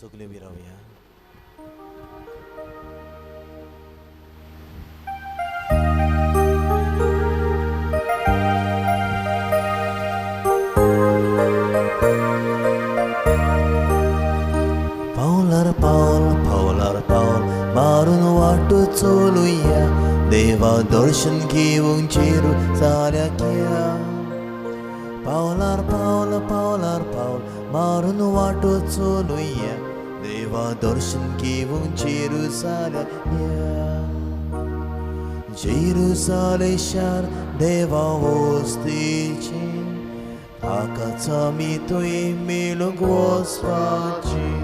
सगळे उबी रावया. पावलार पावल पावलार पावल मारून वाट चलुया, देवा दर्शन घेवंक जेरुजाल्याक या. पावलार पावल पावलार पावल मारून वाट चलुया, देवा दर्शन घेवंक जेरुजाल्याक या. जेरुजालें शार देवा वस्तीचें, ताकाच आमी थंय मेळूंक वचपाचें.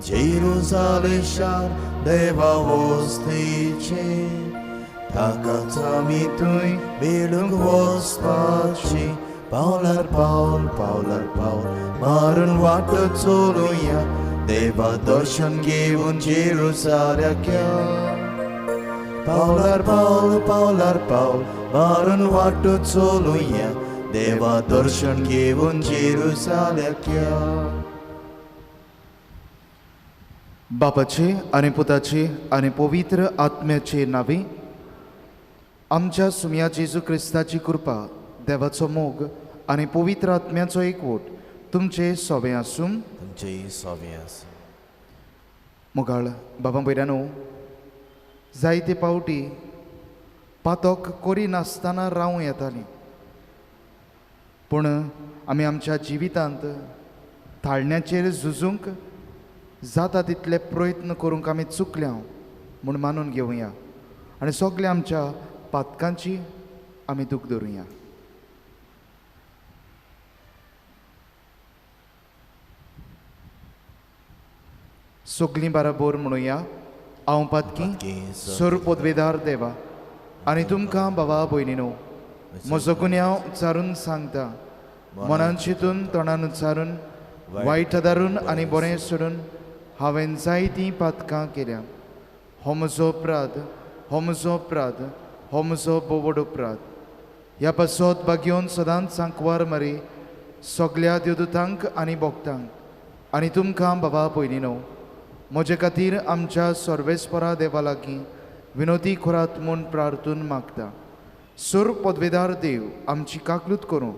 जेरुजालें शार देवा वस्तीचें, ताकाच आमी थंय मेळूंक वचपाचें. पावलार पावल पावलार पावल मारून वाट चलुया, देवा दर्शन घेवन जेरुजाल्याक या. पावलार पावल पावलार पावल मारून वाट चलुया, देवा दर्शन घेवन जेरुजाल्याक या. बापाचे आनी पुताचे आनी पवित्र आत्म्याचे नांवे, आमच्या सुमया जेजू क्रिस्ताची कृपा, देवाचो मोग आनी पवित्र आत्म्याचो एकवट तुमचे सोबें आसूं. तुमचेय सोबें आसूं. मोगाळ बाबा भयऱ्यानो, जायते पावटी पातक करिनासतना रावूं येतालीं, पूण आमी आमच्या जिवितांत थाळण्याचेर झुजूंक जाता तितले प्रयत्न करूंक आमी चुकल्या म्हूण मानून घेवया आनी सगल्या आमच्या पातकांची आमी दूख धरुया. सगलीं बराबर म्हणुया, हांव पातकी सर पदवेदार देवा आनी तुमकां बाबा भयणीनो म्हजो गुन्यांव उच्चारून सांगता, मनान चिंतून तोंडान उच्चारून वायट आदारून आनी बरें सोडून हांवें जायतीं पातकां केल्या. हो म्हजो अपराध, हो म्हजो अपराध, हो म्हजो बोवड अपराध. ह्या पासत बागेवन सदांच सांकवार मारी सगल्या देवदूतांक आनी भक्तांक आनी तुमकां बाबा भयणीनो म्हजे खातीर आमच्या सर्वेस्परा देवा लागीं विनोदी करात म्हूण प्रार्थून मागता. सोर पदवेदार देव आमची काकलूत करूं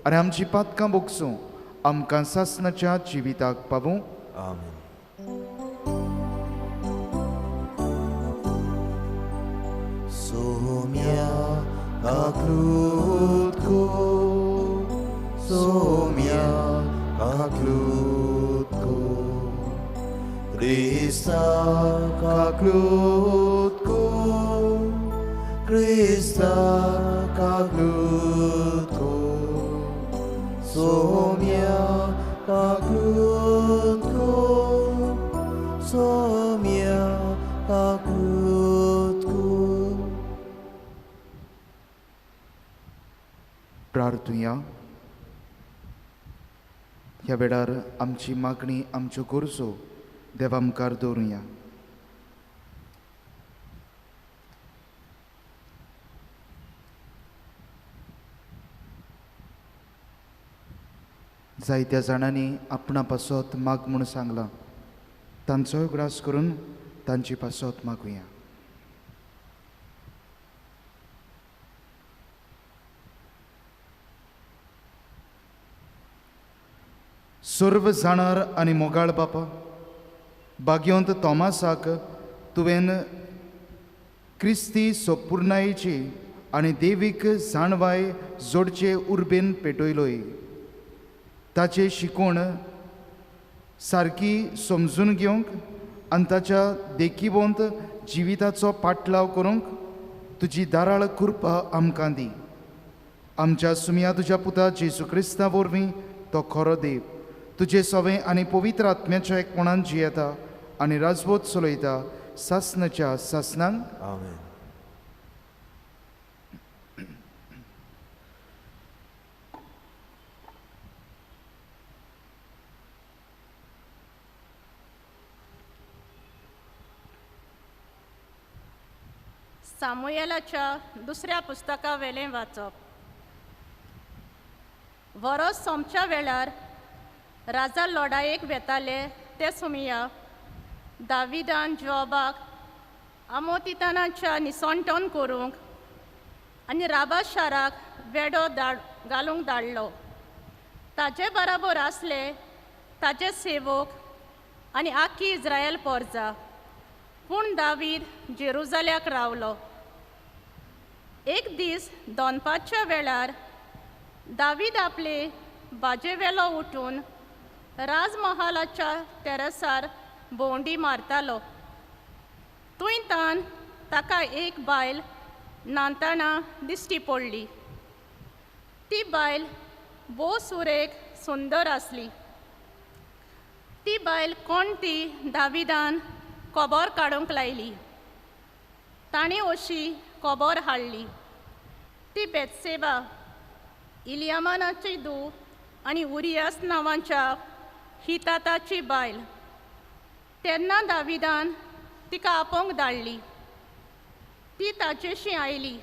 आनी आमची पातकां बोगसूं, आमकां सासणाच्या जिविताक पावूं. आमेन. सोम्या काकलूत को, सोम्या काकलूत को, क्रिस्ता काकलूत को, क्रिस्ता काकलूत को, सोम्या काकलूत को, सोम्या काकलूत को. प्रार्थुया. ह्या वेळार आमची मागणी, आमच्यो गरजो देवा मुखार दवरुया. जायत्या जाणांनी आपणा पासत माग म्हूण सांगलां, तांचोय उगडास करून तांची पासत मागुया. सर्व जाणार आनी मोगाळ बापा, भाग्यवंत तॉमासाक तुवें क्रिस्ती सोपुर्णायेची आनी देवीक जाणवाय जोडचे उर्बेन पेटयलोय. ताचें शिकोवण सारकी समजून घेवंक आनी ताच्या देखीवंत जिविताचो पाटलाव करूंक तुजी दाराळ कृपा आमकां दी. आमच्या सुमया तुज्या पुता जेजू क्रिस्ता वरवीं तो खरो देव तुजे सवे आनी पवित्र आत्म्याच्या एकपणान जियेता आनी राजवत चलयता सासणाच्या सासणांक. आमेन. सामुएलाच्या दुसऱ्या पुस्तकावेलें वाचप. वरोस सोमच्या वेळार राजा लडायेक वेताले तेसुमिया दाविदान जोआबाक आमोतितानाच्या निसणटन करूंक आनी राबा शाराक वेडो धाड घालूंक धाडलो. ताजे बराबर आसले ताजे सेवक आनी आख्खी इस्रायल पोरजा. पूण दावीद जेरुजाल्याक रावलो. एक दीस दोनपारच्या वेळार दावीद आपले बाजेवेलो उठून राजमहालाच्या तेरसार भोंवडी मारतालो. थंय तान ताका एक बायल न्हांतना दिश्टी पडली. ती बायल भोव सुरेख सुंदर आसली. ती बायल कोण ती दाविदान खबर काडूंक लायली. ताणें अशी खबर हाडली, ती बेतसेबा इलियामानाची धूव आनी उरियास नांवाच्या हिताताची बायल. तेन्ना दाविदान तिका आपोवंक धाडली. ती ताचेशी आयली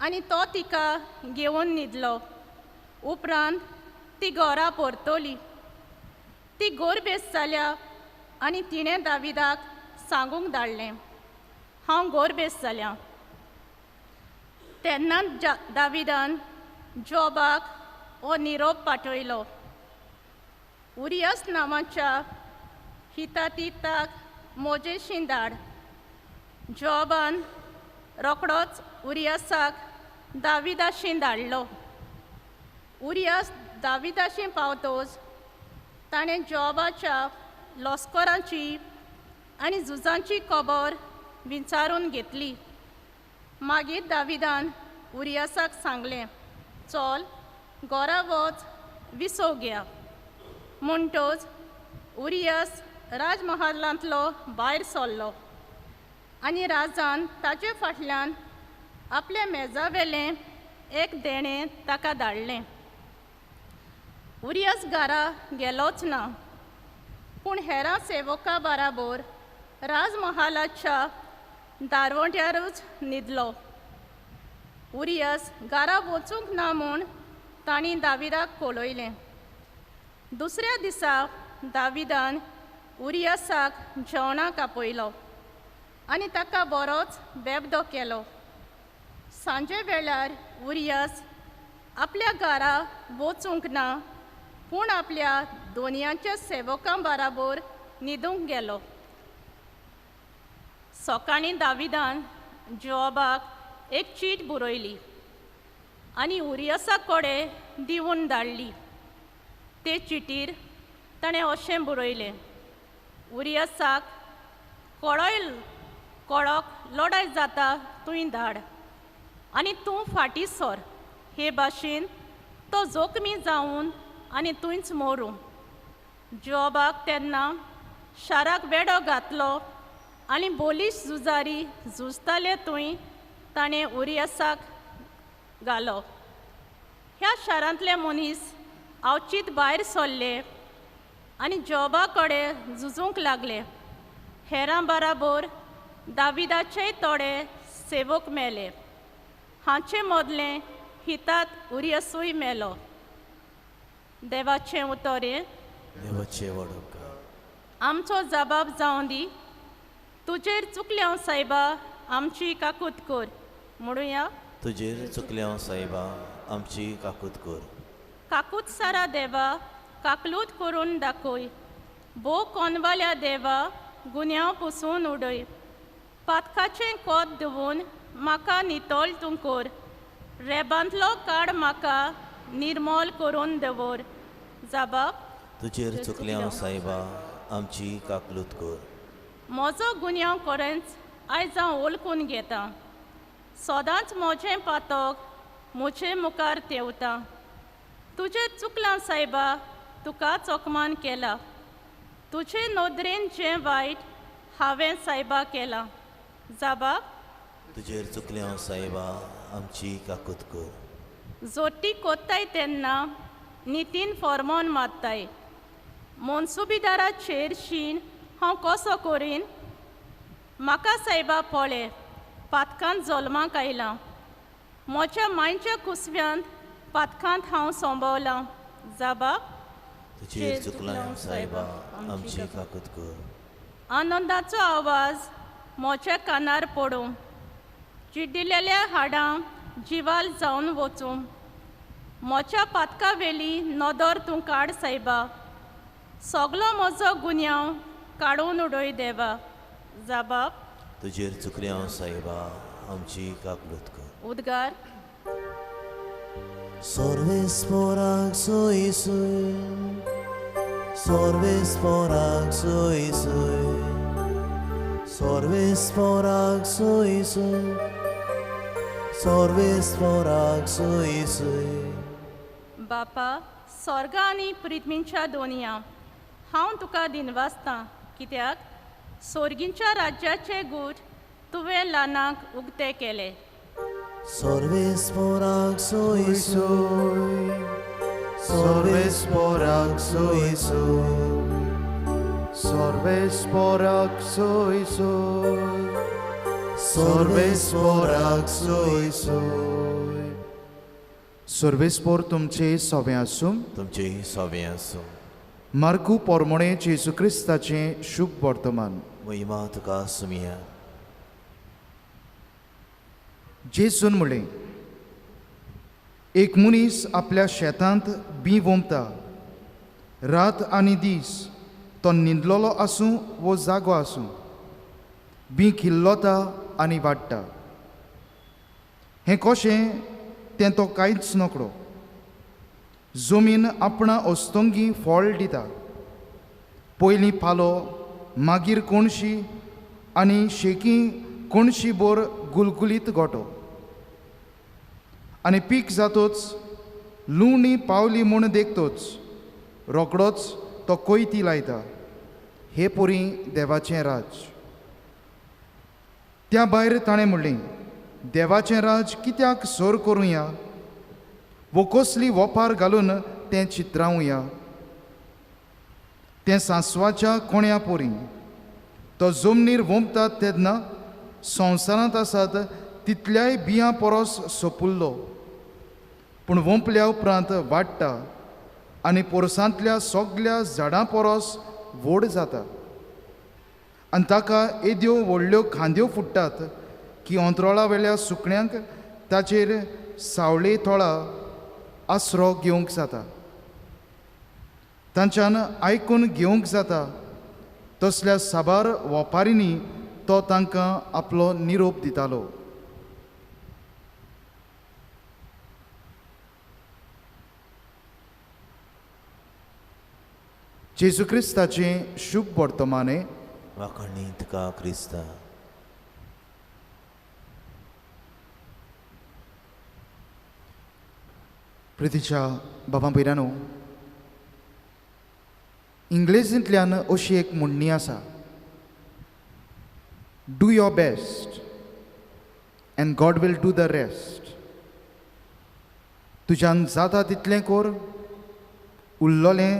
आनी तो तिका घेवन न्हिदलो. उपरांत ती घरा परतली. ती गोरबेस जाल्या आनी तिणें दाविदाक सांगूंक धाडलें, हांव गोरबेस जाल्या. तेन्ना दाविदान जोआबाक हो निरोप पाठयलो, उरियास नांवाच्या हितातिताक मोजेशी धाड. जोआबान रोखडोच उरियासाक दाविदाशी धाडलो. उरियास दाविदाशी पावतोच ताणें जोआबाच्या लस्करांची आनी झुजांची खबर विचारून घेतली. मागीर दाविदान उरियासाक सांगलें, चल घरा वच, विसव घ्या. म्हणटच उरियास राजमहालांतलो भायर सरलो आनी राजान ताचे फाटल्यान आपल्या मेजावेलें एक देणें ताका धाडलें. उरियास घरा गेलोच ना, पूण हेरां सेवका बराबर राजमहालाच्या दारवंट्यारूच न्हिदलो. उरियास घरा वचूंक ना म्हूण तांणी दाविदाक कळयलें. दुसऱ्या दिसा दाविदान उरियासाक जेवणाक आपयलो आनी ताका बरोच बेबदो केलो. सांजे वेळार उरियास आपल्या घरा वचूंक ना, पूण आपल्या दोनयांच्या सेवकां बराबर न्हिदूंक गेलो. सकाळीं दाविदान जोआबाक एक चीट बरयली आनी उरियासा कडेन दिवन धाडली. ते चिटीर ताणें अशें बरयलें, उरियासाक कळय कोळक लडाय जाता तुवें धाड आनी तूं फाटीं सर, हे भाशेन तो जोखमी जावन आनी तुंयच मरूं. जोआबाक तेन्ना शाराक वेडो घातलो आनी बोलीश झुजारी झुजताले थंय ताणें उरियासाक घालो. ह्या शारांतले मनीस अवचीत भायर सरले आनी जोआबा कडेन झुजूंक लागले. हेरां बराबर दाविदाचेय थोडे सेवक मेले. हांचे मदलें हितात उरियासूय मेलो. देवाचें उतर. देवाचें व्हड आमचो जबाब जावं दी. तुजेर चुकल्या सायबा आमची काकूत कर. म्हणुया, तुजेर चुकल्या सायबा आमची काकूत कर. काकूत सारा देवा काकलूत करून दाखय. भोव कोनवाल्या देवा गुन्यांव पुसून उडय. पातकाचें कोत धुवून म्हाका नितळ तूं कर. रेबांतलो काड म्हाका निर्मोल करून दवर. जबाब, तुजेर चुकल्या सायबा आमची काकलूत कर. म्हजो गुन्यांव खरेंच आयज हांव वळखून घेता. सदांच म्हजें पातक म्हजे मुखार तेवता. तुजें चुकलां सायबा, तुका चोकमान केला. तुजे नदरेन जें वायट हांवें सायबा केलां. जबाब, तुजेर चुकल्या सायबा आमची काकूत कर. जोटी कोत्ताय तेन्ना नितीन फॉर्मोन मारताय. मनसुबीदाराचेर शीण हांव कसो करीन? म्हाका सायबा पळय, पातकांत जल्माक आयलां. म्हज्या मांयच्या कुसव्यांत पातकांत हांव सोंबवलां. जबाब, तुजेर चुकलां सायबा, आमची काकूत कर. आनंदाचो आवाज म्हज्या कानार पडूं, चिड्डिलेल्या हाडां जिवाल जावन वचूं. म्हज्या पातका वेली नदर तूं काड सायबा, सगलो म्हजो गुन्यांव काडून उडय देवा. जाबाब. तुजेर चुकल्या सायबा, आमची काकलूत कर. उद्गार. सर्वेस्पोराक सोय सोय, सर्वेस्पोराक सोय सोय, सर्वेस्पोराक सोय सोय, सर्वेस्पोराक सोय सोय. बापा, स्वर्गा आनी पृथ्वीच्या दोनया, हांव तुका दिनवासतां, कित्याक सोर्गींच्या राज्याचे गूट तुवें ल्हानांक उक्ते केले. सर्वेस्पोराक सोय सोय, सर्वेस्पोराक सोय सोय, सर्वेस्पोराक सोय सोय, सर्वेस्पोराक सोय सोय. सर्वेस्पोर तुमचे सोवें आसूं. तुमचेय सोवें आसूं. मार्कू पोरमोणे जेजू क्रिस्ताचें शुभ वर्तमान. महिमा तुका सुमिया. जेजून म्हणलें, एक मनीस आपल्या शेतांत बीं वोंपता. रात आनी दीस तो न्हिदलेलो आसूं वो जागो आसूं, बीं खिल्लोता आनी वाडटा. हें कशें तें तो कांयच नकळो. जमीन आपणा अस्तंगी फळ दिता. पयलीं पालो, मागीर कोणशी आनी शेकी कोणशी बोर गुलगुलीत गोटो. आनी पीक जातोच लुवणी पावली म्हूण देखतोच रोकडोच तो कोयती लायता. हे पोरी देवाचें राज. त्या भायर ताणें म्हणलें, देवाचें राज कित्याक सोर करुया वो कसली वोपार घालून तें चित्रावया? तें सांसवाच्या कोण्या पोरी. तो जमनीर वोंपतात तेन्ना संवसारांत आसात तितल्याय बियां परस सोपुल्लो, पूण वोंपल्या उपरांत वाडटा आनी पोरसांतल्या सगल्या झाडां परस व्हड जाता. आनी ताका येद्यो व्हडल्यो खांद्यो फुट्टात की अंतरोळा वेल्या सुकण्यांक ताचेर सावळे थोळा आसरो घेवंक जाता. तांच्यान आयकून घेवंक जाता तसल्या साबार वपारींनी तो तांकां आपलो निरोप दितालो. जेजू क्रिस्ताचें शुभ वर्तमाने. वाखाणी तुका क्रिस्ता. प्रितीच्या बाबा भयरानो, इंग्लेजींतल्यान अशी एक म्हणणी आसा, do your best and God will do the rest. तुज्यान जाता तितलें कर, उरलोलें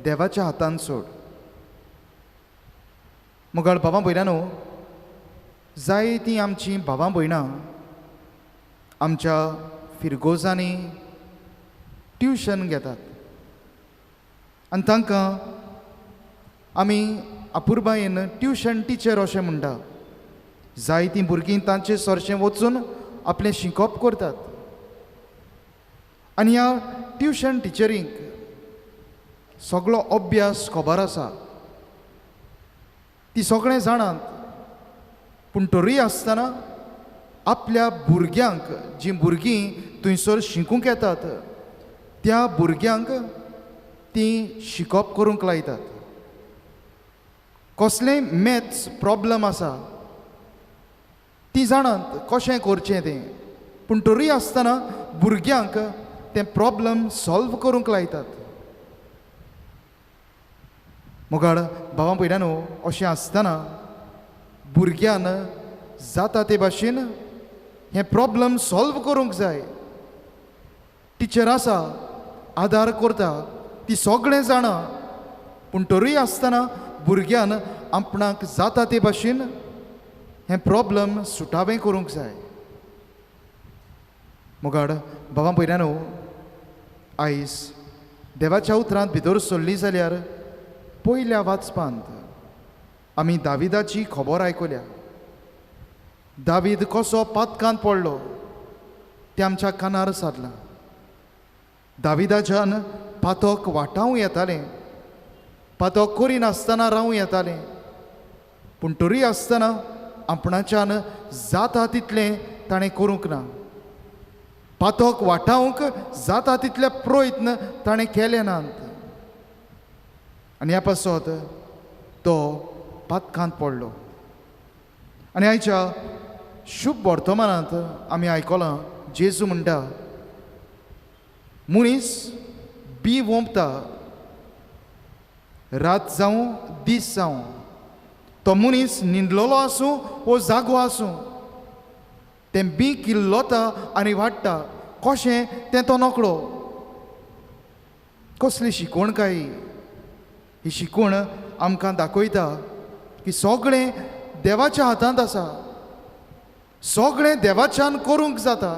देवाच्या हातान सोड. मगळ बाबा भयरानो, जायतीं आमचीं भावां भयणां आमच्या फिरगोजांनी ट्युशन घेतात आनी तांकां आमी अपुरबायेन ट्युशन टिचर अशें म्हणटा. जायतीं भुरगीं तांचे सरशें वचून आपलें शिकप करतात आनी ह्या ट्युशन टिचरींक सगळो अभ्यास खबर आसा, ती सगळें जाणात, पूण तरूय आसतना आपल्या भुरग्यांक, जीं भुरगीं थंयसर शिकूंक येतात त्या भुरग्यांक तीं शिकप करूंक लायतात. कसलेंय मॅथ्स प्रॉब्लम आसा ती जाणात कशें करचें तें, पूण तरूय आसतना भुरग्यांक तें प्रॉब्लम सॉल्व करूंक लायतात. मुखार भावां भयणांनो, अशें आसतना भुरग्यान जाता ते भाशेन हें प्रॉब्लम सॉल्व करूंक जाय. टिचर आसा, आदार करता, ती सगळें जाणा, पूण तरूय आसतना भुरग्यान आपणाक जाता ते भाशेन हें प्रॉब्लम सुटावें करूंक जाय. मुखार भावां भयणांनो, आयज देवाच्या उतरांत भितर सरली जाल्यार पयल्या वाचपांत आमी दाविदाची खबर आयकल्या. दावीद कसो पातकांत पडलो तें आमच्या कानार सारलां. दाविदाच्यान पातक वाटावं येतालें, पातक करिनासतना रावूं येतालें, पूण तरी आसतना आपणाच्यान जाता तितलें ताणें करूंक ना. पातक वाटावंक जाता तितले प्रयत्न ताणें केले नात आनी ह्या पासत तो पातकांत पडलो. आनी आयच्या शुभ वर्तमानांत आमी आयकलां जेजू म्हणटा, मनीस बी वोंपता, रात जावं दीस जावं, तो मनीस न्हिदलेलो आसूं वो जागो आसूं, तें बी किल्लोता आनी वाडटा, कशें तें तो नकळो. कसली शिकवण काय ही शिकवण आमकां दाखयता की सगळें देवाच्या हातांत आसा, सगळें देवाच्यान करूंक जाता,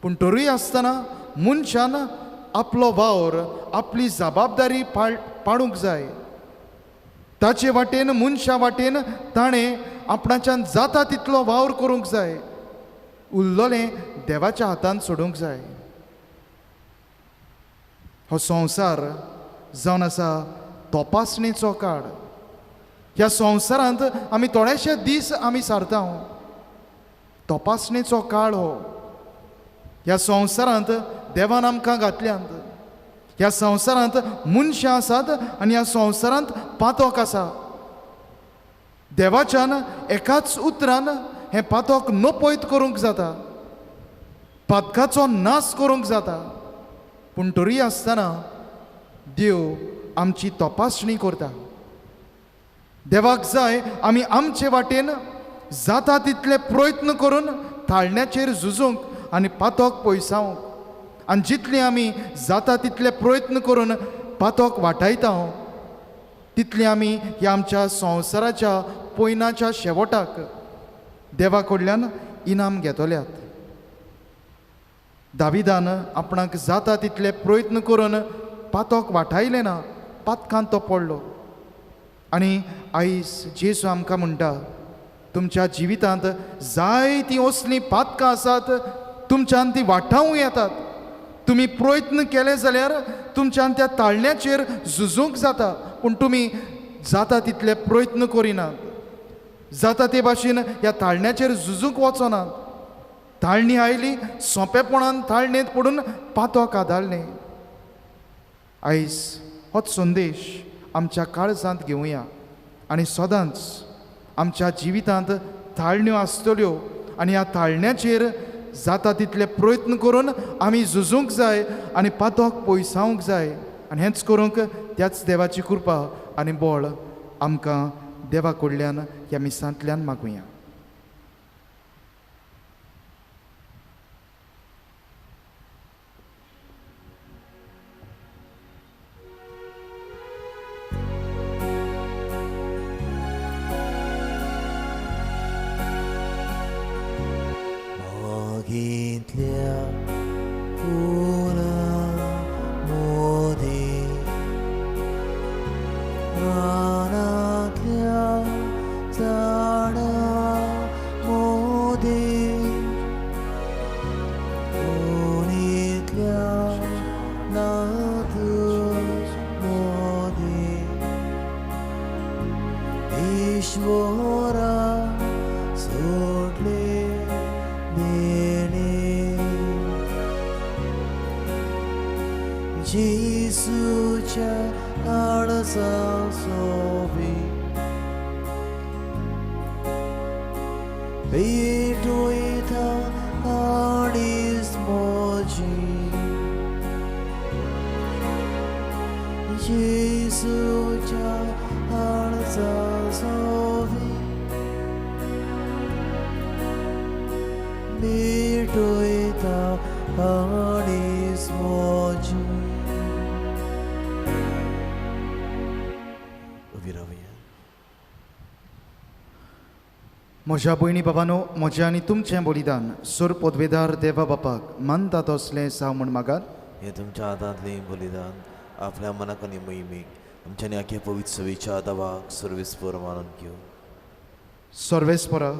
पूण तरूय आसतना मनशान आपलो वावर आपली जबाबदारी पाडूंक जाय. ताचे वाटेन मनशा वाटेन ताणें आपणाच्यान जाता तितलो वावर करूंक जाय, उरलेलें देवाच्या हातांत सोडूंक जाय. हो संवसार जावन आसा तपासणेचो काळ. ह्या संवसारांत आमी थोडेशे दीस आमी सारता. तपासणेचो काळ हो. ह्या संवसारांत देवान आमकां घातल्यांत, ह्या संवसारांत मनशां आसात आनी ह्या संवसारांत पातक आसा. देवाच्यान एकाच उतरान हें पातक नपयत करूंक जाता, पातकाचो नाश करूंक जाता, पूण तरी आसतना देव आमची तपासणी करता. देवाक जाय आमी आमचे वाटेन जाता तितले प्रयत्न करून ताळण्याचेर झुजूंक आनी पातक पयसावंक, आनी जितले आमी जाता तितले प्रयत्न करून पातक वाटायता तितले आमी ह्या आमच्या संवसाराच्या पयनाच्या शेवटाक देवा कडल्यान इनाम घेतल्यात. दाविदान आपणाक जाता तितले प्रयत्न करून पातक वाटायलें ना, पातकांत तो पडलो. आनी आयज जेजू आमकां म्हणटा, तुमच्या जिवितांत जायतीं असलीं पातकां आसात, तुमच्यान ती वाटावूं येतात, तुमी प्रयत्न केले जाल्यार तुमच्यान त्या ताळण्याचेर झुजूंक जाता, पूण तुमी जाता तितले प्रयत्न करिनात, जाता ते भाशेन ह्या ताळण्याचेर झुजूंक वचनात. ताळणी आयली सोंपेपणान ताळणेंत पडून पातक आदारलें. आयज होच संदेश आमच्या काळजांत घेवया आनी सदांच आमच्या जिवितांत ताळण्यो आसतल्यो आनी ह्या ताळण्याचेर जाता तितले प्रयत्न करून आमी झुजूंक जाय आनी पातक पयसावंक जाय. आनी हेंच करूंक त्याच देवाची कृपा आनी बळ आमकां देवा कडल्यान ह्या मिसांतल्यान मागुया. मागींतल्या फुलां मोदी रानांतल्या झाडां मोदी कोणींतल्या नात मोदी ईश्वरा सोडले जेजूच्या काळजा सोबी पेटोयता काळीज म्हजी जेजूच्या काळजा सोबी पेटोयता काळीज म्हजी. म्हज्या भयणी बाबानो, म्हजें आनी तुमचें बलिदान सोर पदवेदार देवा बापाक मानता तसलें साव म्हूण मागात. हे तुमच्या हातांतलें बलिदान आपल्या मनाक आनी मोहिमेक आमच्या आखे पवित्र सभेच्या दवाक सर्वेस्पर मानून घेवं. सर्वेस्परा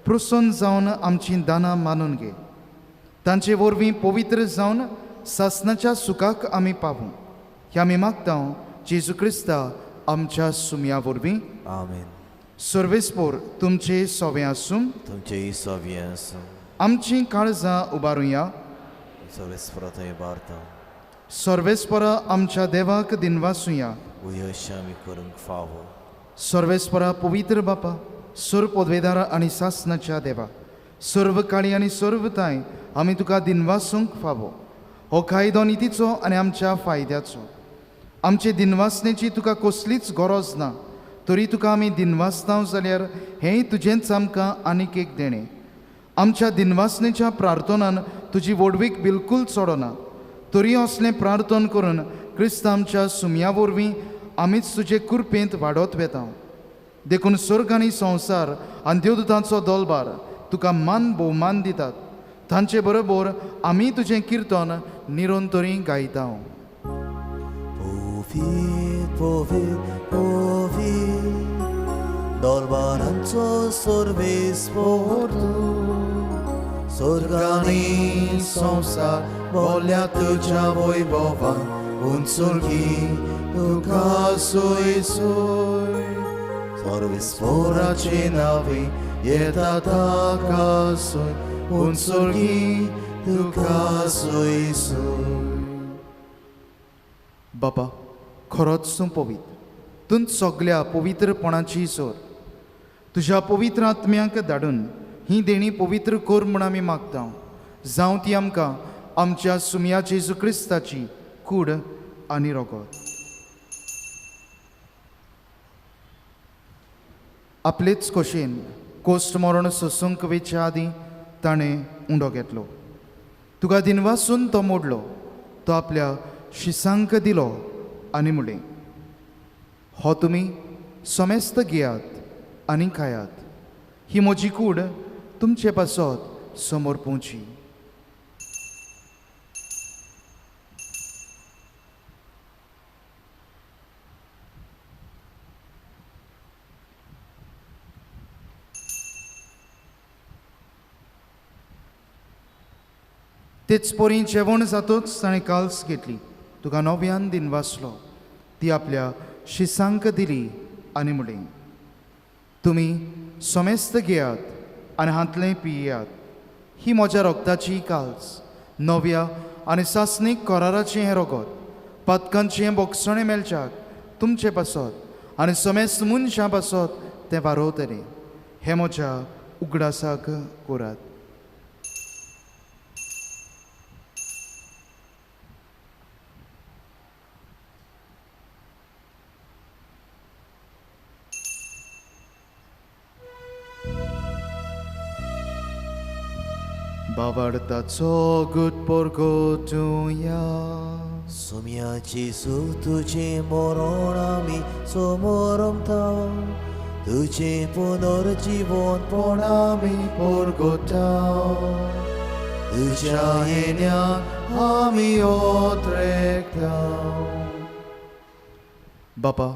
प्रसन्न जावन आमचीं दानां मानून घे, तांचे वरवीं पवित्र जावन सासनाच्या सुखाक आमी पावूं. ह्या आमी मागता जेजू क्रिस्ता आमच्या सुमया वरवीं. आमेन. सर्वेस्पोर तुमचे सोवे आसूं, तुमचेय सोवे आसूं. आमचीं काळजां उबारुया. सर्वेस्परा थंय उबारता. सर्वेस्परा आमच्या देवाक दिनवासुया. उयश आमी करूंक फावो. सर्वेस्परा पवित्र बापा, सर्व पदवेदारा आनी सासनाच्या देवा, सर्व काळी आनी सर्व ताय आमी तुका दिनवासूंक फावो. हो कायदो नितीचो आनी आमच्या फायद्याचो. आमचे दिनवासनेची तुका कसलीच गरज ना, तरी तुका आमी दिनवासता जाल्यार हेंय तुजेंच आमकां आनीक एक देणें. आमच्या दिनवासनेच्या प्रार्थनान तुजी व्हडवीक बिलकूल चडना, तरी असलें प्रार्थन करून क्रिस्त आमच्या सुमया वरवीं आमीच तुजे कृपेंत वाडत वेता. देखून स्वर्ग आनी संवसार आनी देवदूतांचो दलबार तुका मान भोवमान दितात. तांचे बरोबर आमी तुजें किर्तन निरंतरी गायता. पवित्र पवित्र पवित्र दरबारांचो सर्वेस्पर तूं, स्वर्ग आनी संवसार बोल्या तुज्या वैभवान, उंचुरगी तुका सोय सोय. सर्वेस्पराचे नावे येता ताका सोय, उंचुरगी तुका सोय सोय. बाबा खरोच तूं पवित्र, तूं सगल्या पवित्रपणाची जोर. तुज्या पवित्र आत्म्याक धाडून ही देणी पवित्र कर म्हूण आमी मागता. जावं ती आमकां आमच्या सुमया जेजू क्रिस्ताची कूड आनी रगत. आपलेच खोशेन कोश्ट मरण सोसूंक वेच्या आदीं ताणें उंडो घेतलो. तुका दिनवासून तो मोडलो, तो आपल्या शिसांक दिलो आनी म्हणलें, हो तुमी समेस्त घेयात आनी खायात, ही म्हजी कूड तुमचे पासत समोर पोवची. तेच परी जेवण जातूच ताणें काल्स घेतली, तुका नव्यान दिनवासलो, ती आपल्या शिसांक दिली आनी म्हणलें, तुमी समेस्त घेयात आनी हांतलें पियात, ही म्हज्या रगताची काल्स, नव्या आनी सासणीक कराराचें हें रगत, पातकांचें बोगसणें मेळच्याक तुमचे पासत आनी समेस्त मनशां पासत तें वारोवतलें. हें म्हज्या उगडासाक करात. बाबाडताचो गुट पोरगोटुया. सोम्याची सु तुजें मरण आमी समोरमता, तुजें पुनर्जिवनपण आमी पोरगोता, तुज्या येण्याक आमी ओत्रेकता. बापा,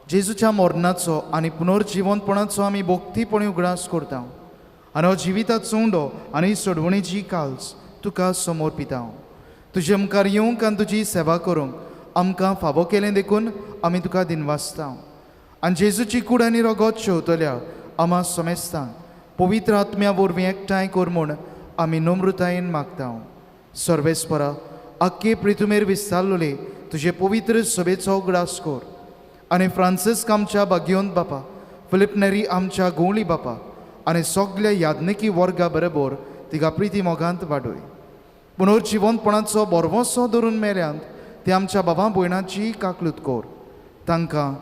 जेजूच्या मरणाचो आनी पुनर्जिवनपणाचो आमी भक्तीपणी उगडास करता आनी हो जिविताचो उंडो आनी सोडवणेची काल्स तुका समोर पिता. तुजे मुखार येवंक आनी तुजी सेवा करूंक आमकां फावो केलें देखून आमी तुका दिनवासता. आनी जेजूची कूड आनी रगत शेवतल्या आमा समेस्तांक पवित्र आत्म्या वरवीं एकठांय कर म्हूण आमी नम्रतायेन मागता. सर्वेस्परा, आख्खे प्रितुमेर विस्तारलोले तुजे पवित्र सभेचो उगडास कर आनी फ्रांसिस्क आमच्या भाग्योंत बापा, फिलीप नेरी आमच्या गोंवळी बापा आनी सगल्या याज्ञिकी वर्गा बरोबर तिका प्रिती मोगांत वाडय. पुनर्जिवनपणाचो बरवसो धरून मेल्यांत ते आमच्या बाबा भयणाची काकलूत कर. तांकां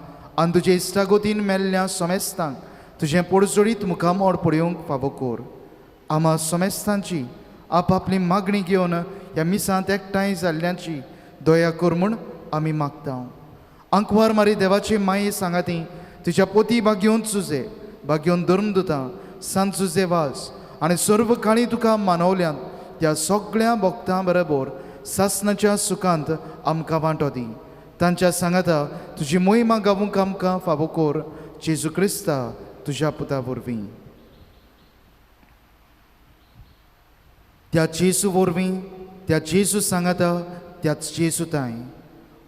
आनी तुजे इश्टागतीन मेल्ल्या समेस्तांक तुजें पोडजोडीत मुखामोड पळोवंक फावो कर. आमा समेस्तांची आपापली मागणी घेवन ह्या मिसांत एकठांय जाल्ल्यांची दया कर म्हूण आमी मागता. आंकवार मारी देवाची माये सांगाती तुज्या पोती बागेवन सुजे बागेवन धर्मदुतां सांत जुजे वास आनी सर्व काळी तुका मानवल्यांत त्या सगळ्या भक्तां बरोबर सासनाच्या सुखांत आमकां वांटो दी. तांच्या सांगाता तुजी मोहिमा गावूंक आमकां फावो कोर, जेजू क्रिस्ता तुज्या पुता वरवीं. त्या जेजू वरवीं, त्या जेजू सांगाता, त्याच जेजू ताय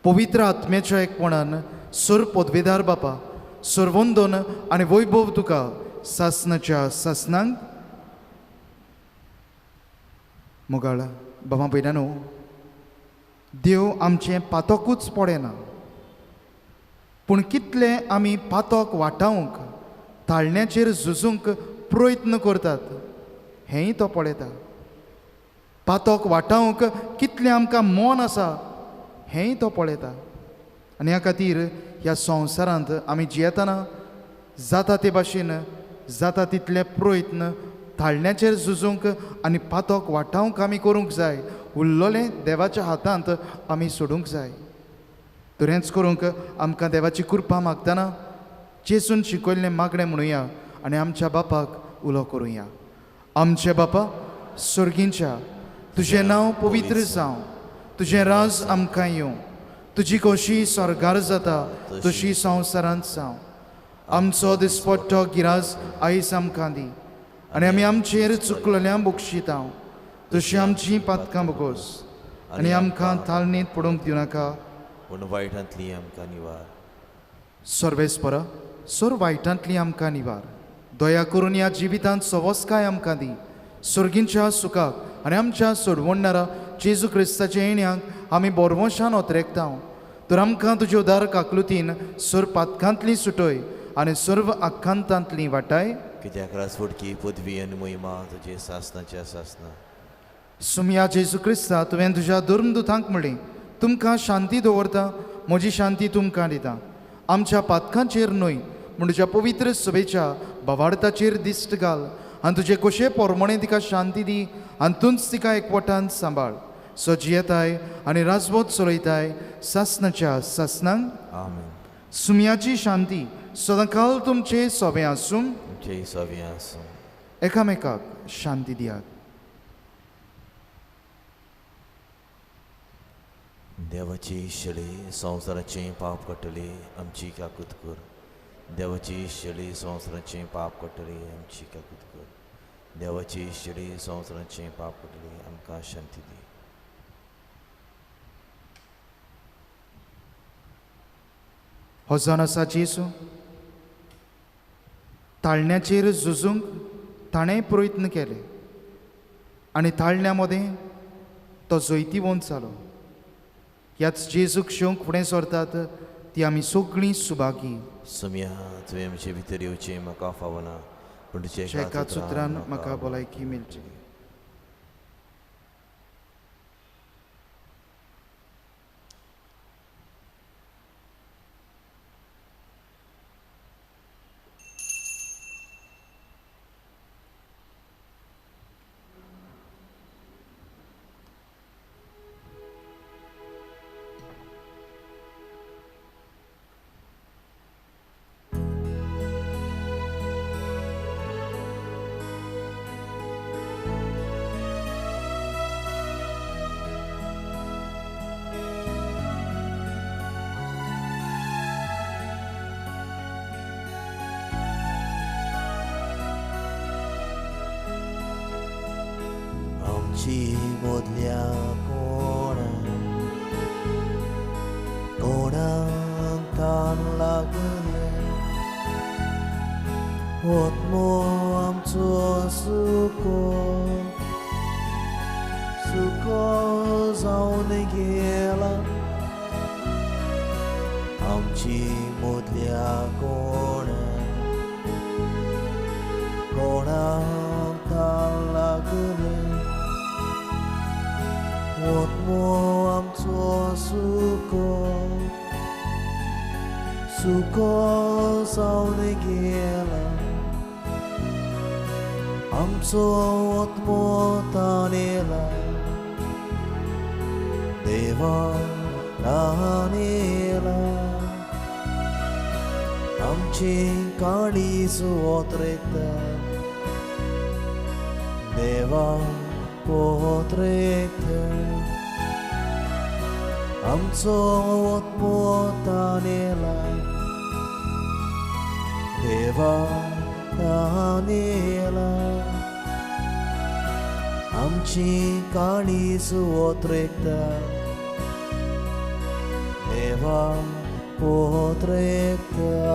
पवित्र आत्म्याच्या एकपणान सर पदवेदार बापा सर्वंदन आनी वैभव तुका सासनाच्या सासनांक. मोगाळ बाबा भयणानो, देव आमचें पातकूच पडना, पूण कितले आमी पातक वाटावंक ताळण्याचेर झुजूंक प्रयत्न करतात हेंय तो पळयता. पातक वाटावंक कितलें आमकां मन आसा हेंय तो पळयता. आनी ह्या खातीर ह्या संवसारांत आमी जियेतना जाता ते भाशेन जाता तितले प्रयत्न ताळण्याचेर झुजूंक आनी पातक वाटावंक आमी करूंक जाय. उरलेलें देवाच्या हातांत आमी सोडूंक जाय. तर हेंच करूंक आमकां देवाची कृपा मागतना जेजून शिकयल्लें मागणें म्हणुया आनी आमच्या बापाक उलो करुया. आमचे बापा सर्गींच्या, तुजें नांव पवित्र जावं, तुजें राज आमकां येवं, तुजी खोशी स्वर्गार जाता तशी संवसारांत जावं. आमचो दिसपट्टो गिराज आयज आमकां दी आनी आमी आमचेर चुकलेल्या बक्षिता तशी आमची पातकां बोगोस आनी आमकां तालनीत पडूंक दिवनाका, पूण वायटांतली आमकां निवार. सर्वेस्परा सर वायटांतली आमकां निवार. दया करून ह्या जिवितांत सवस्काय आमकां दी. सर्गींच्या सुखाक आनी आमच्या सोडवणणारा जेजू क्रिस्ताच्या येण्याक आमी बोरवंशान ओतरेकता. तर आमकां तुजे उदार काकलुतीन सर पातकांतली सुटय आनी सर्व आकांतांतली वाटाय. कित्याक राजवटकी पदवी आनी महिमा तुजे सासनाच्या सासना. सुमया जेजू क्रिस्ता, तुवें तुज्या धर्मदुतांक म्हणलें, तुमकां शांती दवरता, म्हजी शांती तुमकां दिता. आमच्या पातकांचेर न्हय पूण तुज्या पवित्र सभेच्या भावार्थाचेर दिश्ट घाल आनी तुजे कशे पोरमणे तिका शांती दी आनी तूंच तिका एकवटान सांबाळ. सो जियेताय आनी राजवत चलयताय सासनाच्या सासनांक. आमेन. सुमयाची शांती सदांकाल तुमचे सोबें आसूं. तुमचे सोबें आसूं. एकामेकाक शांती दियात. देवाची शेळी संवसाराचें पाप काडटली आमची काकूत कर. देवाची शेळी संवसाराचें पाप काडटली आमची काकूत कर. देवाची शेळी संवसाराचें पाप काडटली आमकां शांती दी. हो जावन आसा जेजू ताळण्याचेर झुजूंक ताणें प्रयत्न केले आनी ताळण्या मदें तो जैतिवंत जालो. ह्याच जेजूक शेवंक फुडें सरतात ती आमी सगळीं सुभागी. सुमया, तुवें आमचे भितर येवचें म्हाका फावना, पूण तुज्या एकाच उतरान म्हाका भलायकी मेळची. मोदल्या कोणा कोणाक तान लागले आत्मो आमचो सुको सुको जावन गेला. आमची मोदल्या कोणा कोणाक तान लागले आत्मो आमचो सुको सुको जावन गेला. आमचो आत्मो तानेला देवा तानेला. आमची काळीज ओतरेता देवा पोत्रेता. आमचो आत्मो तानेला देवा तानेला आमची काळीज ओत्रेकता देवा पोत्रेकता.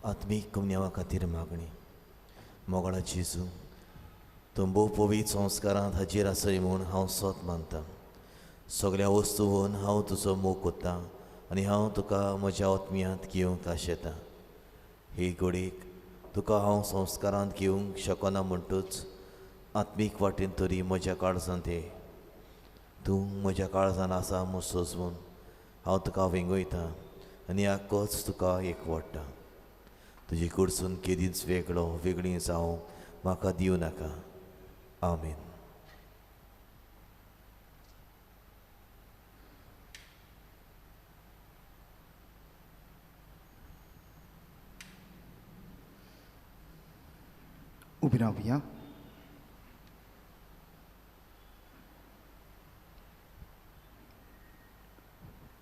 आत्मीक कुमन्यावा खातीर मागणी. मोगाळा जेजू, तूं भोव पवित्र संस्कारांत हाजीर आसय म्हूण हांव सोत मानतां. सगळ्या वस्तून हांव तुजो मोग कोत्तां आनी हांव तुका म्हज्या आत्म्यांत घेवंक आशेतां. हे घडयेक तुका हांव संस्कारांत घेवंक शकना म्हणटूच आत्मीक वाटेन तरी म्हज्या काळजांत ये. तूं म्हज्या काळजान आसा म्हूण सोजून हांव तुका वेंगयतां आनी आक्कोच तुका एकवडटा. तुजे कडसून केदींच वेगळो वेगळी जावं म्हाका दिवं नाका. आमेन. उबी रावया.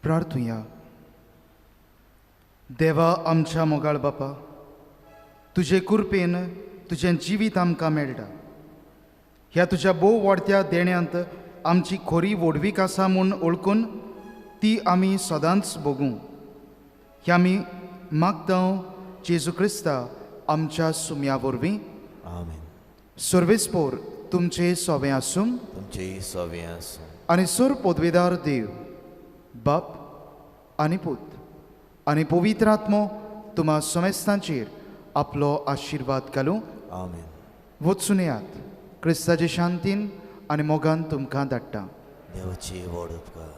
प्रार्थुया. देवा आमच्या मोगाळ बापा, तुजे कृपेन तुजें जिवीत आमकां मेळटा. ह्या तुज्या भोव वाडत्या देण्यांत आमची खोरी व्हडवीक आसा म्हूण वळखून ती आमी सदांच भोगूं. ह्या आमी मागता जेजू क्रिस्ता आमच्या सुम्या वरवीं. आमेन. सर्वेस्पोर तुमचे सोवें आसूं, तुमचेय सोवें आसूं. आनी सोर पदवेदार देव बाप आनी पूत आनी पवित्र आत्मो तुमा समेस्तांचेर आपलो आशिर्वाद घालूं. आमेन. वचून येयात. क्रिस्ताचे शांतीन आनी मोगान तुमकां धाडटा. देवाची व्हड उपकार.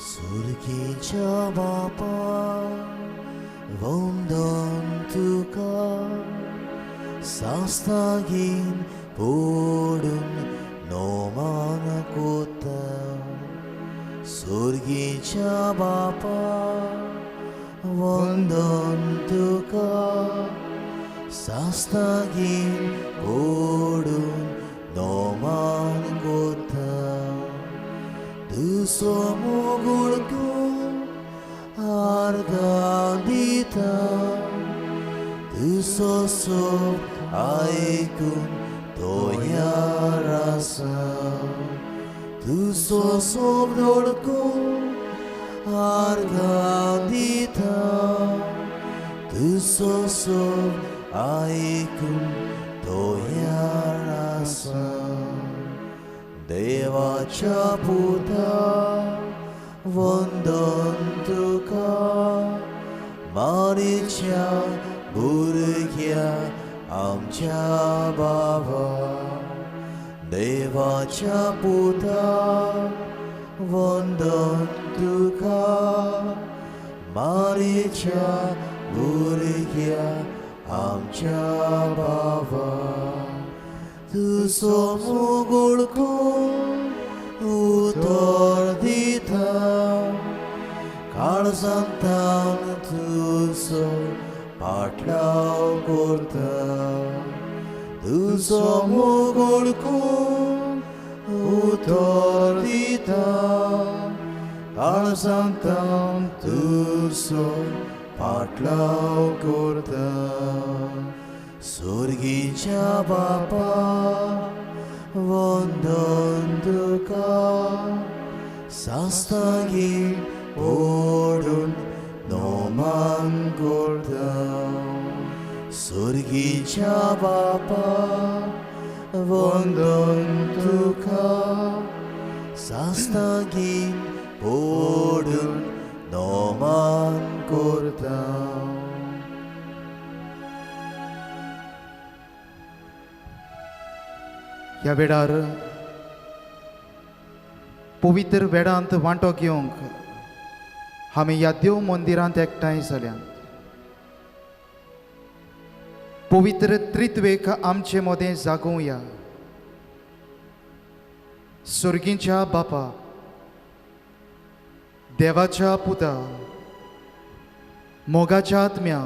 सुर्गीच्या बापा वंदन तुका, सास्तागीन पडून नोमान कोता. सुर्गीच्या बापा वंदन तुका, सास्तागीन पडून नोमान कोता. तुजो मोगुळ कून आर्गां दिता, तुजो सोब आयकून तयार आसा. तुजो सोब दडकून आर्गां दिता तुजो सोब आयकून तयार आसा देवाच्या पुता वंदन तुका मारीच्या भुरग्या आमच्या बाबा देवाच्या पुता वंदन तुका मारीच्या भुरग्या आमच्या बाबा तुजो मोगोळ उतर दिता काळजांतावन तुजो पाटलाव करता तुजो मोगोळ उतर दिता काळजांतावन तुजो पाटलाव करता सुर्गीच्या बापा वंदन तुका सास्तागी पडून नोमान करता सुर्गीच्या बापा वंदन तुका सास्तागी पडून नोमान करता. ह्या वेळार पवित्र वेळांत वांटो घेवंक आमी ह्या देव मंदिरांत एकठांय जाल्यात. पवित्र त्रित्वेक आमचे मदें जागोवया. सुर्गीच्या बापा, देवाच्या पुता, मोगाच्या आत्म्या,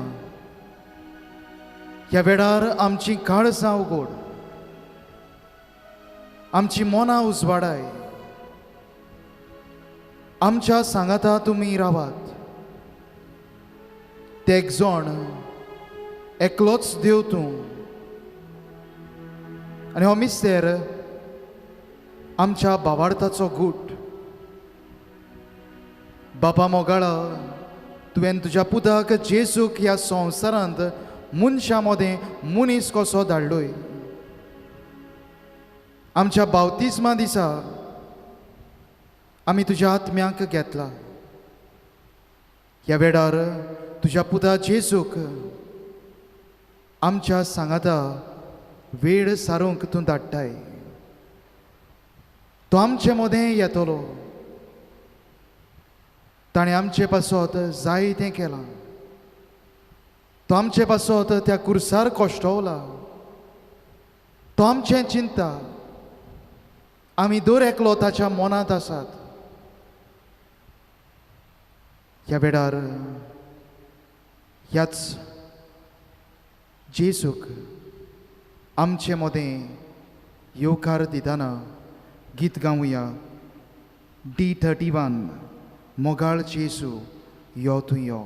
ह्या वेळार आमची काळजां उगड, आमची मनां उजवाडाय, आमच्या सांगाता तुमी रावात. ते एक एकलोच देव तूं आनी हो मिस्तेर आमच्या बावार्थाचो गूट. बापा मोगाळा, तुवें तुज्या पुताक जेजूक ह्या संवसारांत मनशां मदें मनीस कसो धाडलोय. आमच्या बावतिज्मा दिसा आमी तुज्या आत्म्याक घेतला. ह्या वेळार तुज्या पुता जेजूक आमच्या सांगाता वेळ सारूंक तूं धाडटाय. तो आमचे मदें येतलो. ताणें आमचे पासत जायतें केलां. तो आमचे पासत त्या कुर्सार कश्टवला. तो आमचें चिंता. आमी दर एकलो ताच्या मनांत आसात. ह्या वेळार ह्याच जेजूक आमचे मदें येवकार दितना गीत गावया. D31 मोगाळ जेजू यो तूं यो.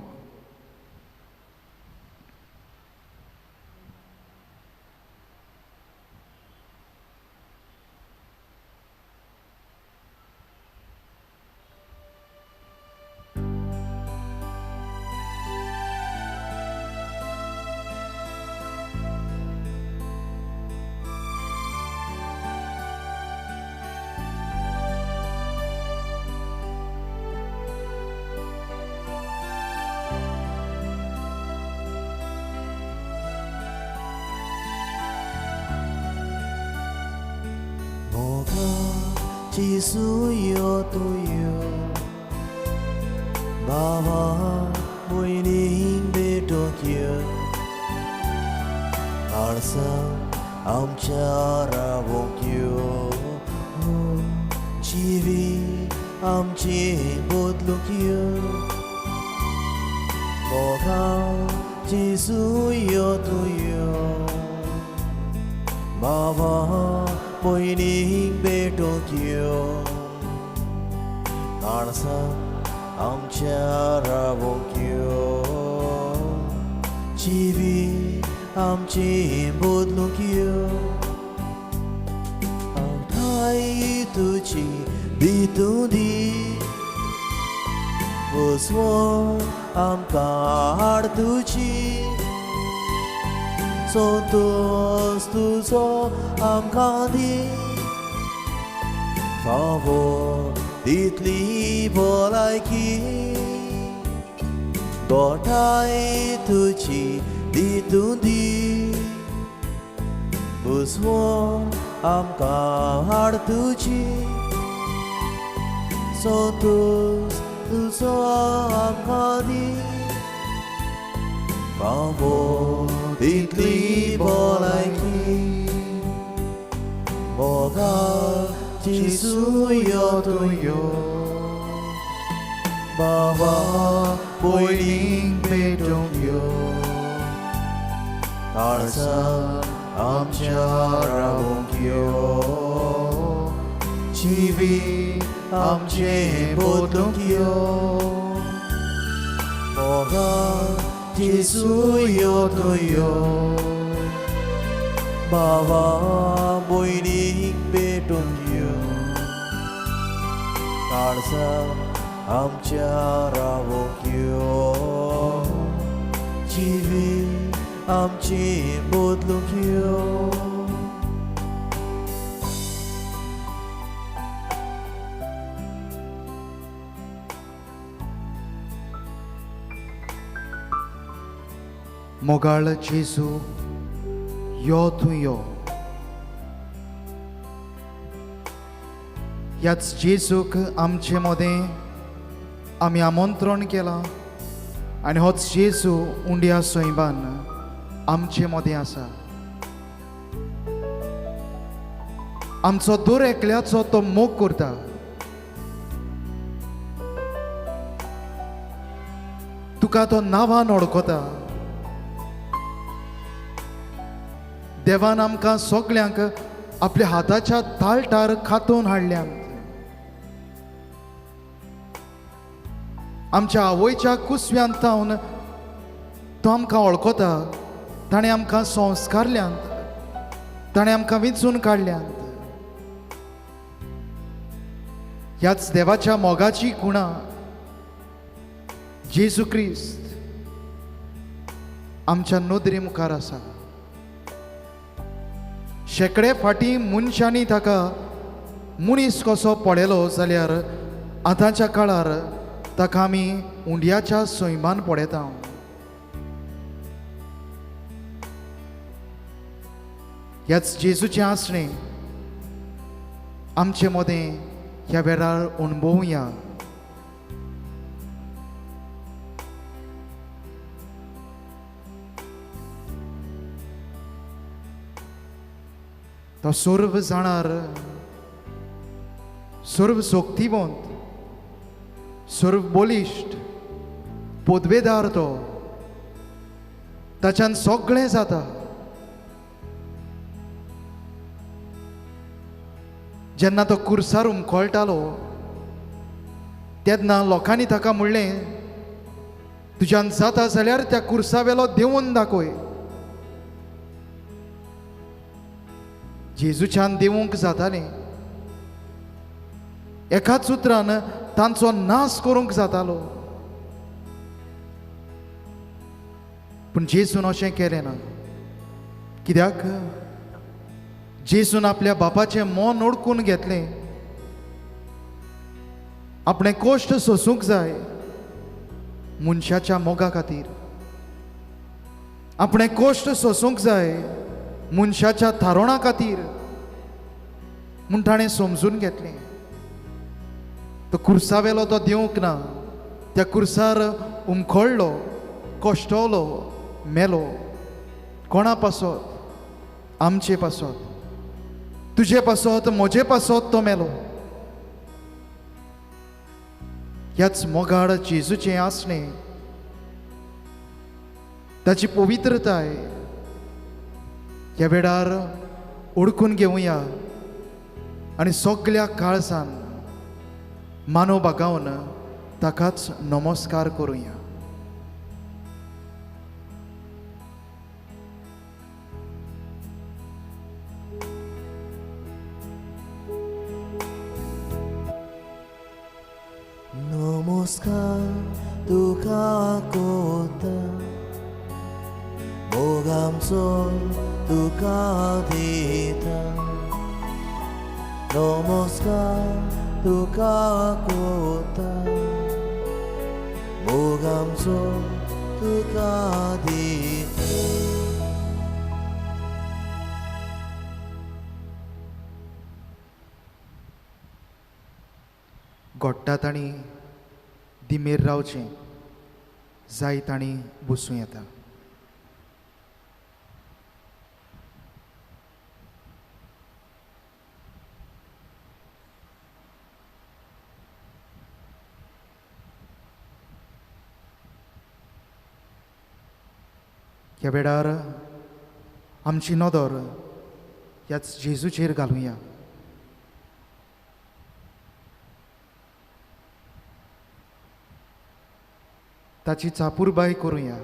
जेजू यो तूं यो बाबा भयणींक भेटूंक यो काळजांत आमच्या रावूंक यो जिवीत आमचें बदलूंक यो मोगाळ जेजू यो तूं यो बाबा भयणींक भेटूंक यो काळजांत आमच्या रावूंक यो जिवीत आमचें बदलूंक यो आवठाय तुजी भितूं दी बुजवण आमकां हाड तुजी, संतोश तुजो आमकां दी, फावो तितली भलायकी, गोठाय तुजी दितूं दी, बुजवण आमकां हाड तुजी, संतोश तुजो आमकां दी, फावो तितली भलायकी, मोगाळ जेजू यो तूं यो, बाबा पयलीं पेटूंक यो, काळजान आमच्या रावूंक यो, जिवीत आमचें बदलूंक यो, मोगाळ जेजू यो तूं यो, बाबा भयणीक पेटूंक यो, काळजान आमच्या रावूंक यो, जिवीत आमचें बदलूंक यो. मोगाळ जेजू यो तूं यो. ह्याच जेजूक आमचे मदें आमी आमंत्रण केलां आनी होच जेजू उंड्या सैमान आमचे मदें आसा. आमचो दर एकल्याचो तो मोग करता. तुका तो नांवान वळखता. देवान आमकां सगल्यांक आपल्या हाताच्या ताळटार खातोवन हाडल्यात. आमच्या आवयच्या कुसव्यांत तावन तो आमकां वळखता. ताणें आमकां संस्कारल्यात, ताणें आमकां विंचून काडल्यात. ह्याच देवाच्या मोगाची खुणा जेजू क्रिस्त आमच्या नदरे मुखार आसा. शेंकडे फाटीं मनशांनी ताका मनीस कसो पळयलो जाल्यार आतांच्या काळार ताका आमी उंड्याच्या सैमान पळयता. ह्याच जेजूचें आसणें आमचे मदें ह्या वेळार अणभवया. तो सर्व जाणार, सर्व शक्तिवंत, सर्व बलिश्ट, पदवेदार तो, ताच्यान सगळें जाता. जेन्ना तो कुर्सार उमकळटालो तेन्ना लोकांनी ताका म्हणलें, तुज्यान जाता जाल्यार त्या कुर्सा वेलो देंवून दाखय. जेजूच्यान देवूंक जातालें. एकाच उतरान तांचो नाश करूंक जातालो. पूण जेजून अशें केलें ना. कित्याक? जेजून आपल्या बापाचें मन ओडकून घेतलें. आपणें कश्ट सोसूंक जाय मनशाच्या मोगा खातीर. आपणें कश्ट सोसूंक जाय मनशाच्या थारोणा खातीर म्हूण ताणें समजून घेतलें. तो कुर्सावेलो तो देवंक ना. त्या कुर्सार उमखळ्ळो, कश्टवलो, मेलो. कोणा पासत? आमचे पासत, तुजे पासत, म्हजे पासत तो मेलो. ह्याच मोगाळ जेजूचें आसणें, ताची पवित्रताय ह्या वेळार ओडकून घेवया आनी सगल्या काळजान मानव बागावन ताकाच नमस्कार करुया. नमस्कार तुका कोता, मोग आमचो तुका दिता, नमस्कार तुका कोता, मोग आमचो तुका दिता। घोडटा तांणी दिमेर रावचें, जाय तांणी बसूं येता। ह्या वेळार आमची नदर ह्याच जेजूचेर घालुया। ताची चापुरबाय करुया।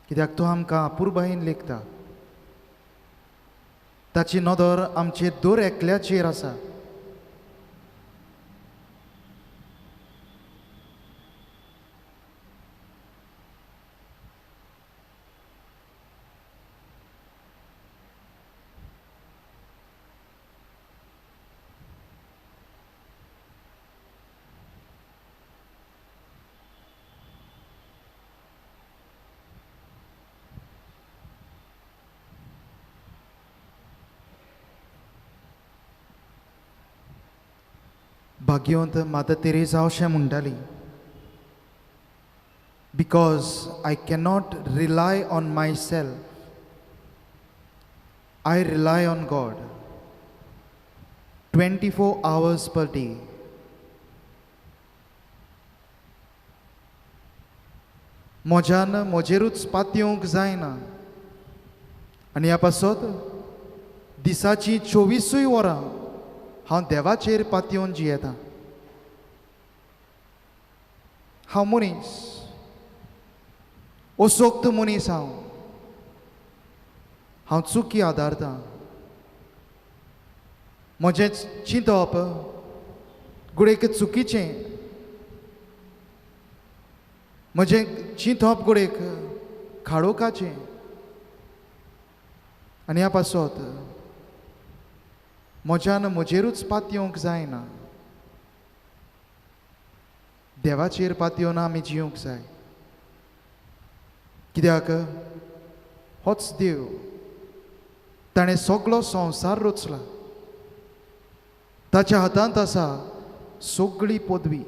कित्याक तो आमकां अपुरबायेन लेखता। ताची नदर आमचे दर एकल्याचेर आसा। भाग्यवंत माता तेरेजा अशें म्हणटाली, because I cannot rely on myself, I rely on God 24 hours per day. म्हज्यान म्हजेरूच पातयेवंक जायना आनी ह्या पासत दिसाचीं 24 वरां हांव देवाचेर पातयेवन जियेतां। हांव मनीस, असोक्त मनीस हांव, हांव चुकी आदारतां। म्हजें चिंतप घडयेक चुकीचें, म्हजें चिंतप घडयेक खाडोकाचें आनी ह्या पासत म्हज्यान म्हजेरूच पातयेवंक जायना, देवाचेर पातयेवन आमी जिवंक जाय। कित्याक होच देव, ताणें सगलो संवसार रचला, ताच्या हातांत आसा सगळी पदवी।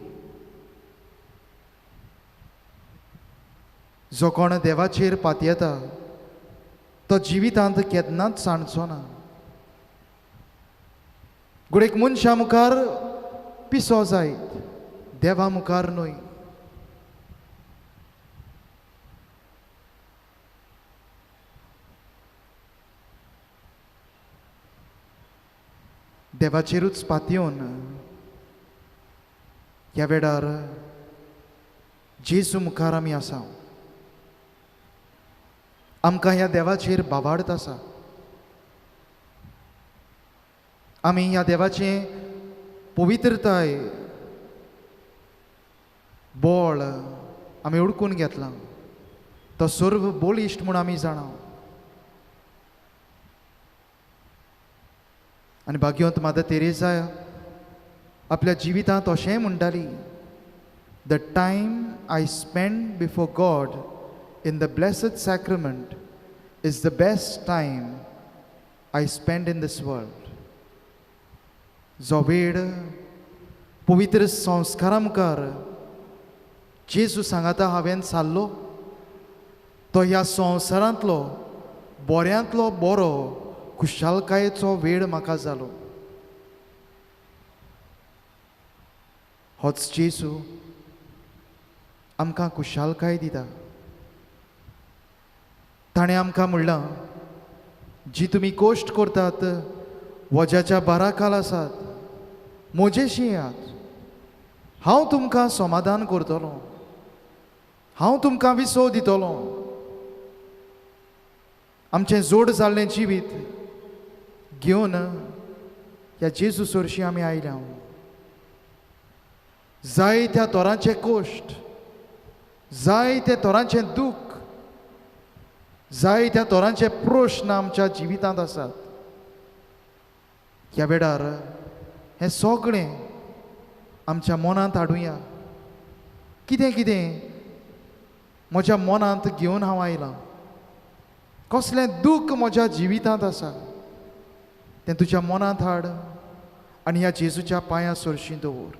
जो कोण देवाचेर पातयेता तो जिवितांत केन्नाच सांडचो ना। घडयेक मनशा मुखार पिसो जायत, देवा मुखार न्हय। देवाचेरूच पातयेवन ह्या वेळार जेजू मुखार आमी आसा। आमकां ह्या देवाचेर बावाडत आसा। आमी ह्या देवाचें पवित्रताय बळ आमी उडकून घेतलां, तो सर्व बळिश्ट म्हूण आमी जाणा। आनी भाग्यवंत माता तेरेजा आपल्या जिवितांत अशेंय म्हणटाली, the time I spend before God in the blessed sacrament is the best time I spend in this world. जो वेळ पवित्र संस्कारा मुखार जेजू सांगाता हांवें सारलो, तो ह्या संवसारांतलो बऱ्यांतलो बरो खुशालकायेचो वेळ म्हाका जालो। होच जेजू आमकां खुशालकाय दिता। ताणें आमकां म्हणलां, जी तुमी कश्ट करतात, वज्याच्या बाराखाल आसात, म्हजेशी येयात, हांव तुमकां समाधान करतलो, हांव तुमकां विसव दितलो। आमचें जोड जाल्लें जिवीत घेवन ह्या जेजू सरशी आमी आयल्या। जायत्या तोरांचे कोश्ट, जायत्या तोरांचें दूख, जायत्या तोरांचे प्रश्न आमच्या जिवितांत आसात. ह्या वेळार हें सगळें आमच्या मनांत हाडुया. कितें कितें म्हज्या मनांत घेवन हांव आयलां, कसलें दूख म्हज्या जिवितांत आसा तें तुज्या मनांत हाड आनी ह्या जेजूच्या पांयां सरशीं दवर.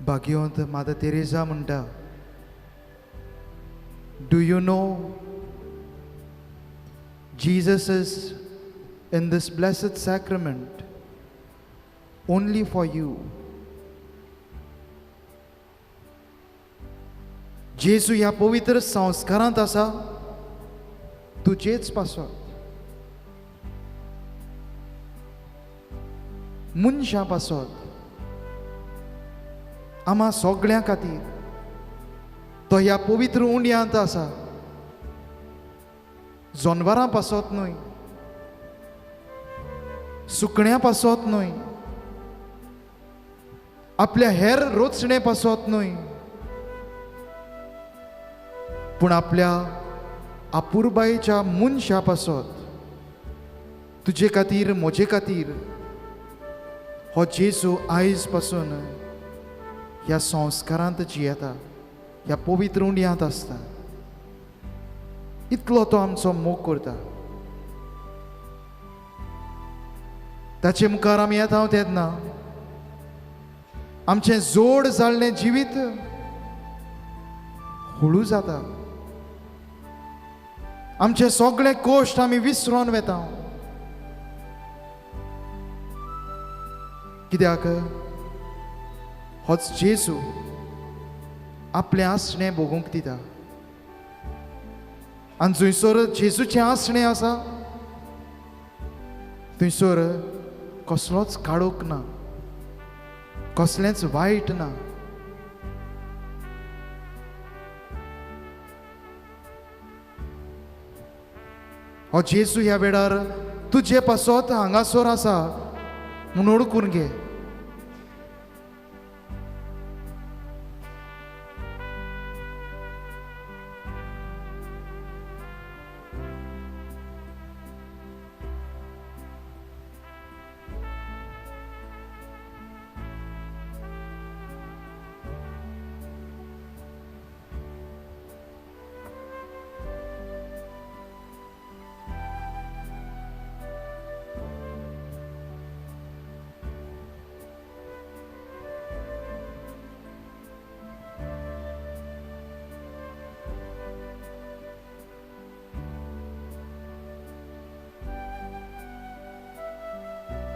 भाग्यवंत मादर तेरेजा म्हणटा, do you know Jesus is in this blessed sacrament only for you. जेजू ह्या पवित्र संस्कारांत आसा तुजेच पासत, मनशां पासत, आमा सगळ्यां खातीर तो ह्या पवित्र उंड्यांत आसा. जनवरां पासत न्हय, सुकण्यां पासत न्हय, आपल्या हेर रोचणे पासत न्हय, पूण आपल्या अपुरबायेच्या मनशा पासत, तुजे खातीर म्हजे खातीर हो जेजू आयज पासून ह्या संस्कारांत जियेता, ह्या पवित्र उंड्यांत आसता. इतलो तो आमचो मोग करता. ताचे मुखार आमी येता तेन्ना आमचें जोड जाल्लें जिवीत हळू जाता, आमचे सगळे कोश्ट आमी विसरोन वेता. कित्याक होच जेजू आपलें आसणें भोगूंक दिता आनी जंयसर जेजूचें आसणें आसा थंयसर कसलोच काळोख ना, कसलेंच वायट ना. हो जेजू ह्या वेळार तुजे पासत हांगासर आसा म्हूण ओळखून घे.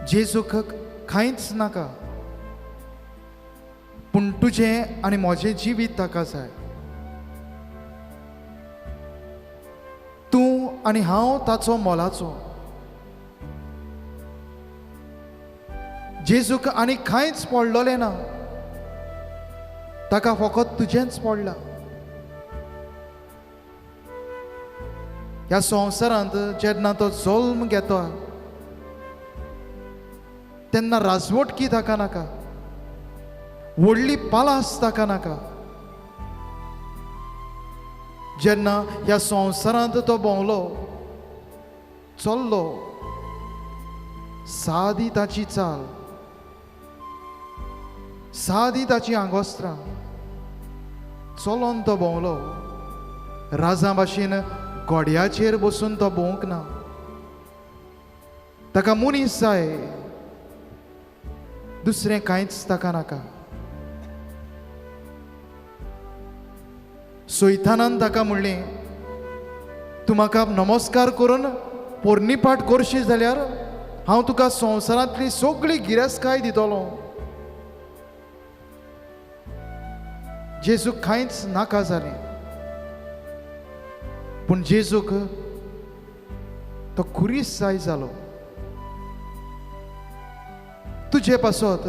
जेजूक कांयच नाका, पूण तुजें आनी म्हजें जिवीत ताका जाय. तूं आनी हांव ताचो मोलाचो. जेजूक आनी कांयच पडलोलें ना, ताका फकत तुजेंच पडलां. ह्या संवसारांत जेन्ना तो जल्म घेता तेन्ना राजवटकी ताका नाका, व्हडली पालास ताका नाका. जेन्ना ह्या संवसारांत तो भोंवलो चल्लो, सादी ताची चाल, सादी ताची आंगोस्त्रां, चलोन तो भोंवलो. राजा भाशेन घोड्याचेर बसून तो भोंवंक ना. ताका मनीस जाय, दुसरें कांयच ताका नाका. सैतानान ताका म्हणलें, तूं म्हाका नमस्कार करून पोरणीपाठ करशी जाल्यार हांव तुका संवसारांतली सगळी गिरेस्तकाय दितलो. जेजूक कांयच नाका जालें, पूण जेजूक तो खुरीस जाय जालो. तुजे पासत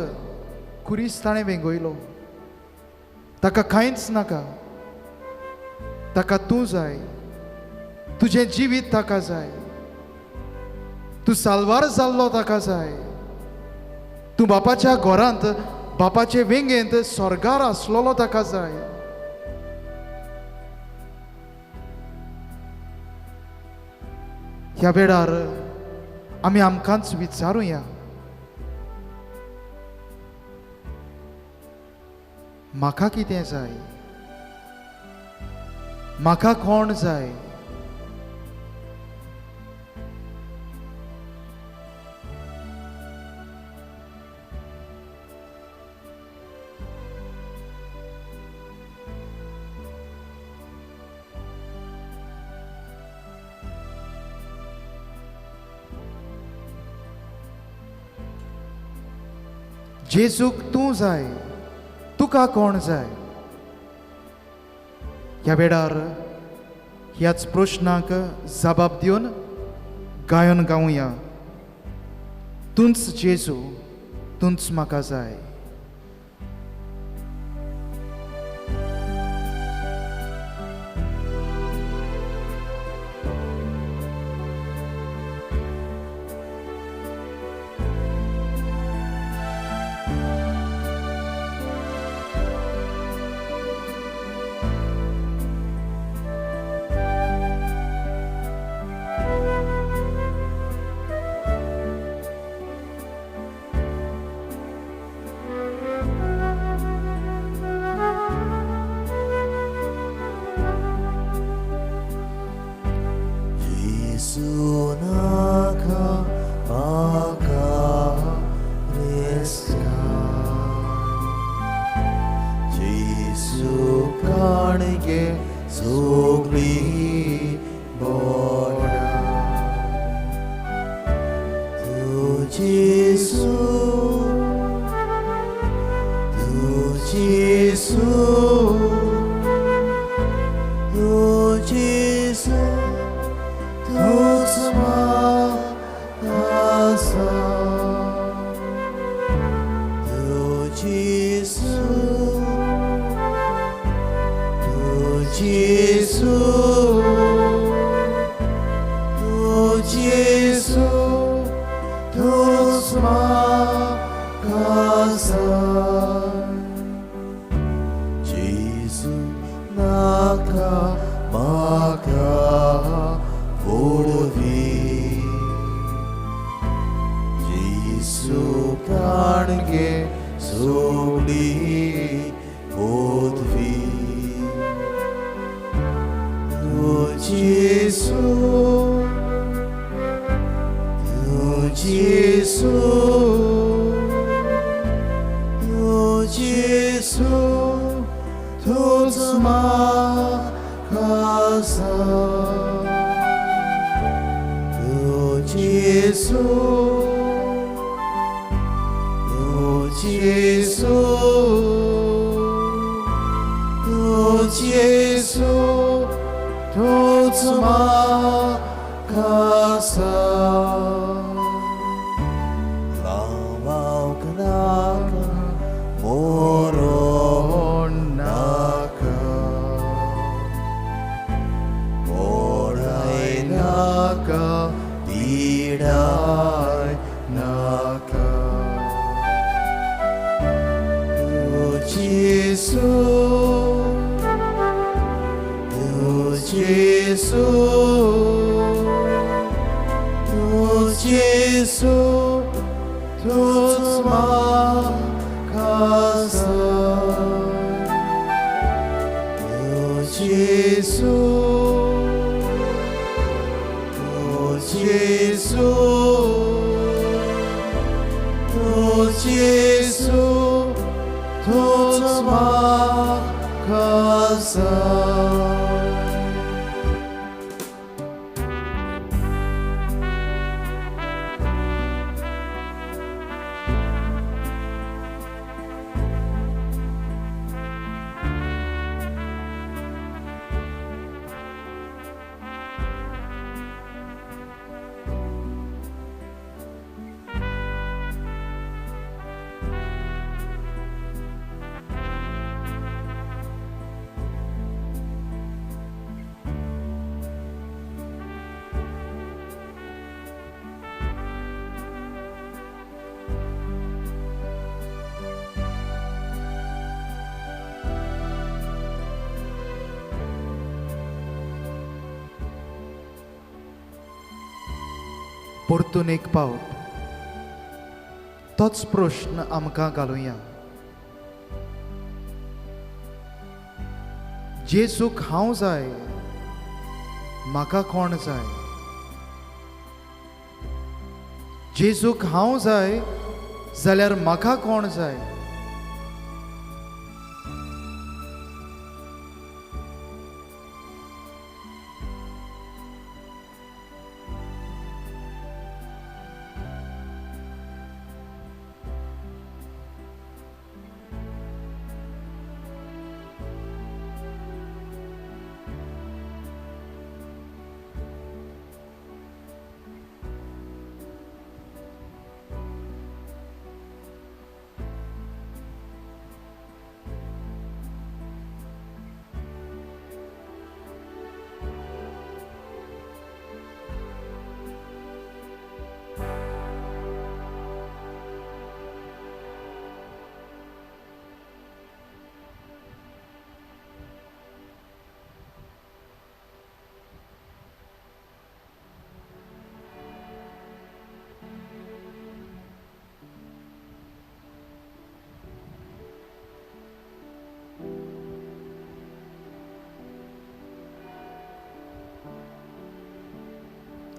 खुरीस ताणें वेंगयलो. ताका कांयच नाका, ताका तूं जाय, तुजें जिवीत ताका जाय, तूं साल्वार जाल्लो ताका जाय, तूं बापाच्या घरांत बापाचे वेंगेंत स्वर्गार आसलेलो ताका जाय. ह्या वेळार आमी आमकांच विचारुया, म्हाका कितें जाय, म्हाका कोण जाय? जेजूक तूं जाय, तुका कोण जाय? ह्या वेळार ह्याच प्रश्नाक जबाब दिवन गायन गावया, तूंच जेजू, तूंच म्हाका जाय. Gesù, tu तूंच येसू, तूंच म्हाका जाय. परतून एक पावट तोच प्रश्न आमकां घालुया. जेजूक हांव जाय, म्हाका कोण जाय? जेजूक हांव जाय जाल्यार म्हाका कोण जाय?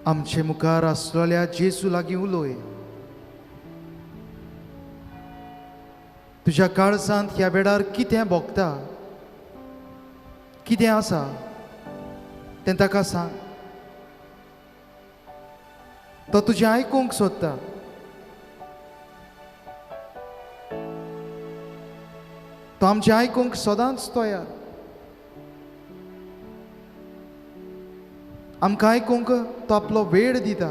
आमचे मुखार आसलेल्या जेजू लागीं उलोय. तुज्या काळजांत ह्या वेळार कितें भोगता, कितें आसा तें ताका सांग. तो तुजें आयकूंक सोदता. तो आमचें आयकूंक सदांच तयार. आमकां आयकूंक तो आपलो वेळ दिता.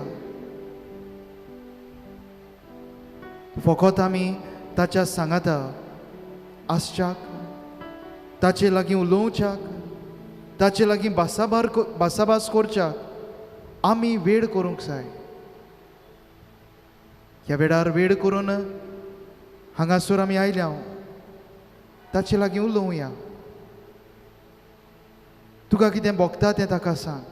फकत आमी ताच्या सांगाता आसच्याक, ताचे लागीं उलोवच्याक, ताचे लागीं भासाभास करच्याक आमी वेळ करूंक जाय. ह्या वेळार वेळ करून हांगासर आमी आयल्या, ताचे लागीं उलोवया. तुका कितें भोगता तें ताका सांग.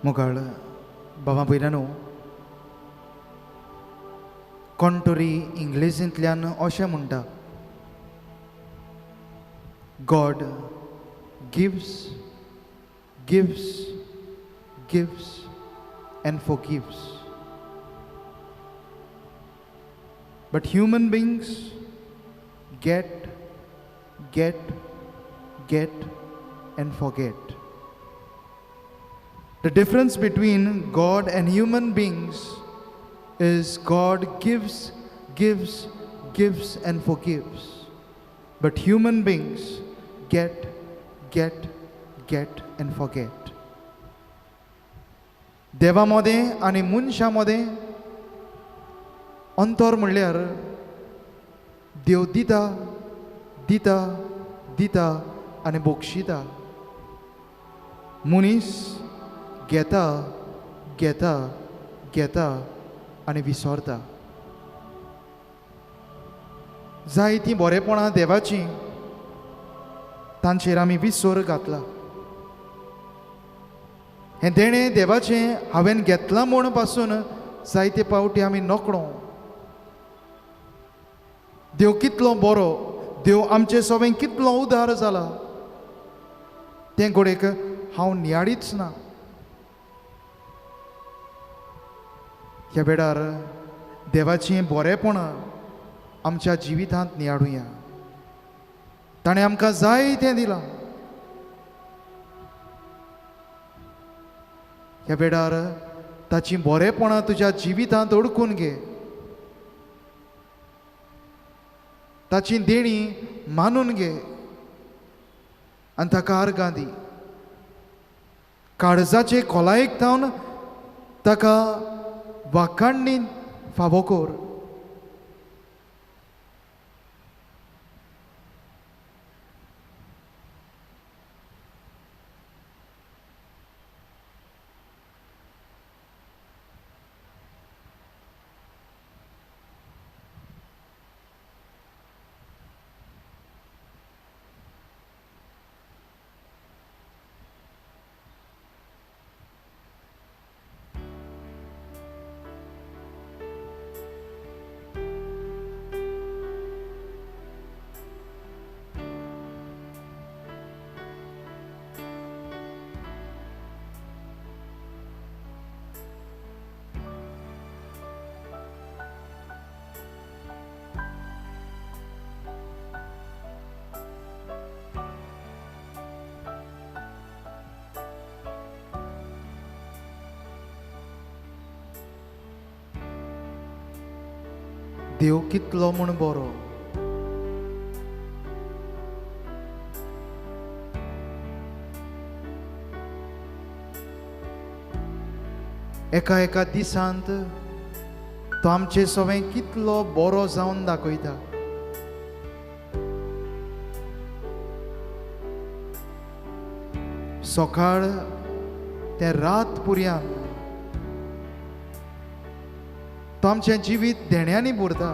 मोगाळ बाबा भयणांनो, कोण तरी इंग्लेजींतल्यान अशें म्हणटा, God gives, gives, gives and forgives. But human beings get, get, get and forget. The difference between God and human beings is God gives, gives, gives and forgives. But human beings get, get, get and forget. देवा मदें आनी मनशां मदें अंतर म्हणल्यार देव दिता, दिता, दिता आनी बक्षिता. मनीस घेता, घेता, घेता आनी विसरता. जायतीं बरेपणां देवाचीं तांचेर आमी विसर घातला. हें देणें देवाचें हांवें घेतलां म्हूण पासून जायते पावटी आमी नकळो. देव कितलो बरो, देव आमचे सवें कितलो उदार जाला तें घडयेक हांव नियाळीच ना. ह्या वेळार देवाचीं बरेपणां आमच्या जिवितांत नियाळुया. ताणें आमकां जाय तें दिलां. ह्या वेळार ताचीं बरेपणां तुज्या जिवितांत अडकून घे, ताची देणी मानून घे आनी ताका आर्गां दी. काळजाचे खोलायेक थावन ताका वाखाणणी फावो कर. देव कितलो म्हूण बरो. एका एका दिसांत तो आमचे सवें कितलो बरो जावन दाखयता. सकाळ ते रात पुर्यान तो आमचें जिवीत देण्यांनी भरता.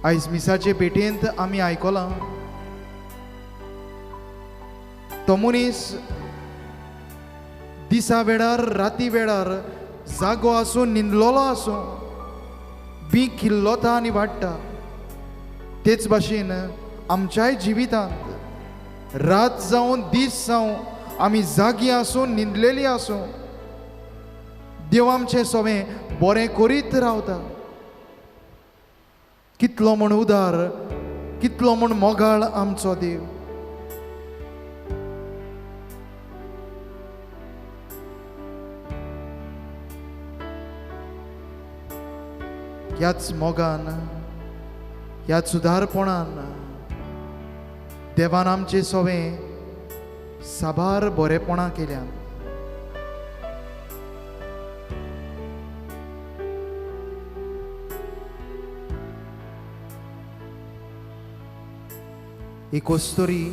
आयज मिसाचे भेटेंत आमी आयकलां, तो मनीस दिसा वेळार राती वेळार जागो आसूं न्हिदलेलो आसूं बी किल्लोता आनी वाडटा. तेच भाशेन आमच्याय जिवितांत रात जावं दीस जावं आमी जागी आसूं न्हिदलेली आसूं देव आमचें सवें बरें करीत रावता. कितलो म्हूण उदार, कितलो म्हूण मोगाळ आमचो देव. ह्याच मोगान, ह्याच उदारपणान देवान आमचें सवें साबार बरेपणां केल्यान. एक अस्तुरी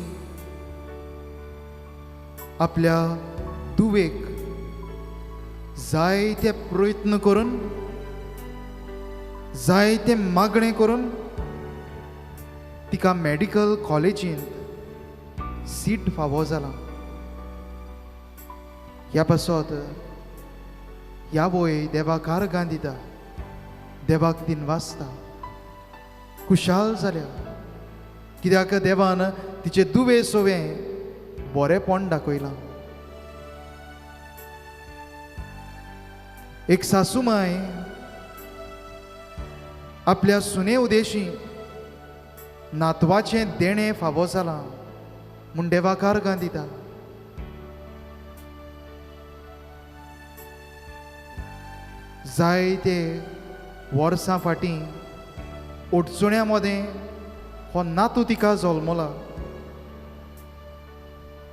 आपल्या दुवेक जायते प्रयत्न करून, जायते मागणें करून तिका मेडिकल कॉलेजींत सीट फावो जाला. ह्या पासत ह्या वय देवाक आर्गां दिता, देवाक दिनवासता. खुशाल जाल्या कित्याक देवान तिचे दुवे सोवे बरेंपण दाखयलां. एक सासूमाय आपल्या सुने उदेशी नातवाचें देणें फावो जालां म्हूण देवाक आर्गां दिता. जायते वर्सां फाटीं अडचण्या मदें हो नातू तिका जल्मला.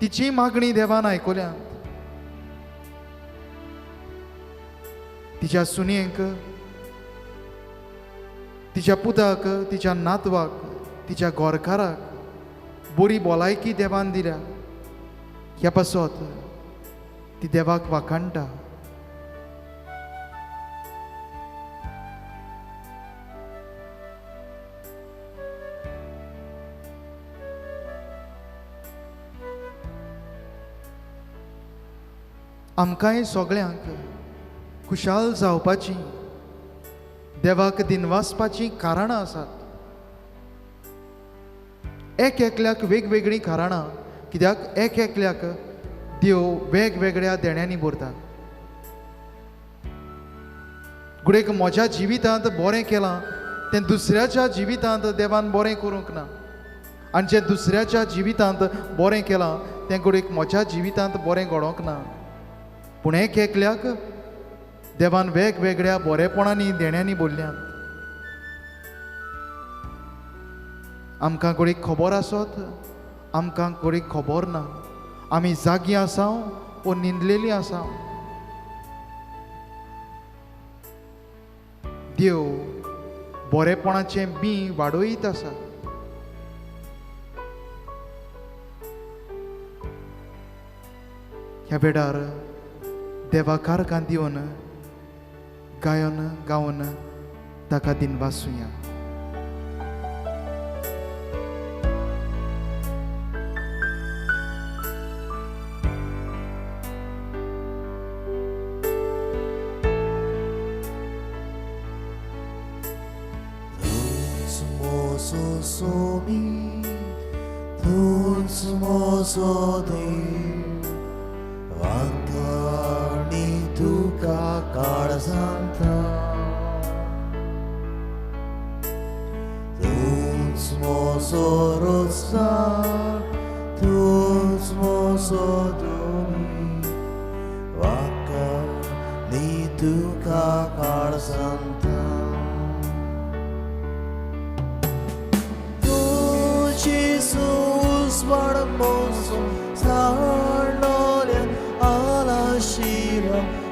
तिची मागणी देवान आयकल्या. तिच्या सुनयेक, तिच्या पुताक, तिच्या नातवाक, तिच्या गोरकाराक बरी भलायकी देवान दिल्या. ह्या पासत ती देवाक वाखाणटा. आमकांय सगळ्यांक खुशाल जावपाची, देवाक दिनवासपाची कारणां आसात. एक एकल्याक वेगवेगळीं कारणां, कित्याक एक एकल्याक देव वेगवेगळ्या देण्यांनी भरता. घडयेक म्हज्या जिवितांत बरें केलां तें दुसऱ्याच्या जिवितांत देवान बरें करूंक ना, आनी जें दुसऱ्याच्या जिवितांत बरें केलां तें घडयेक म्हज्या जिवितांत बरें घडोवंक ना. पूण एक एकल्याक देवान वेगवेगळ्या बरेपणांनी देण्यांनी बोल्ल्यात. आमकां घडयेक खबर आसत, आमकां घडयेक खबर ना. आमी जागी आसाव वो न्हिदलेली आसाव. देव बरेपणाचें बीं वाडयत आसा. ह्या वेळार देवाक आर्गां दिवन गायन गावन ताका दिनवासुया.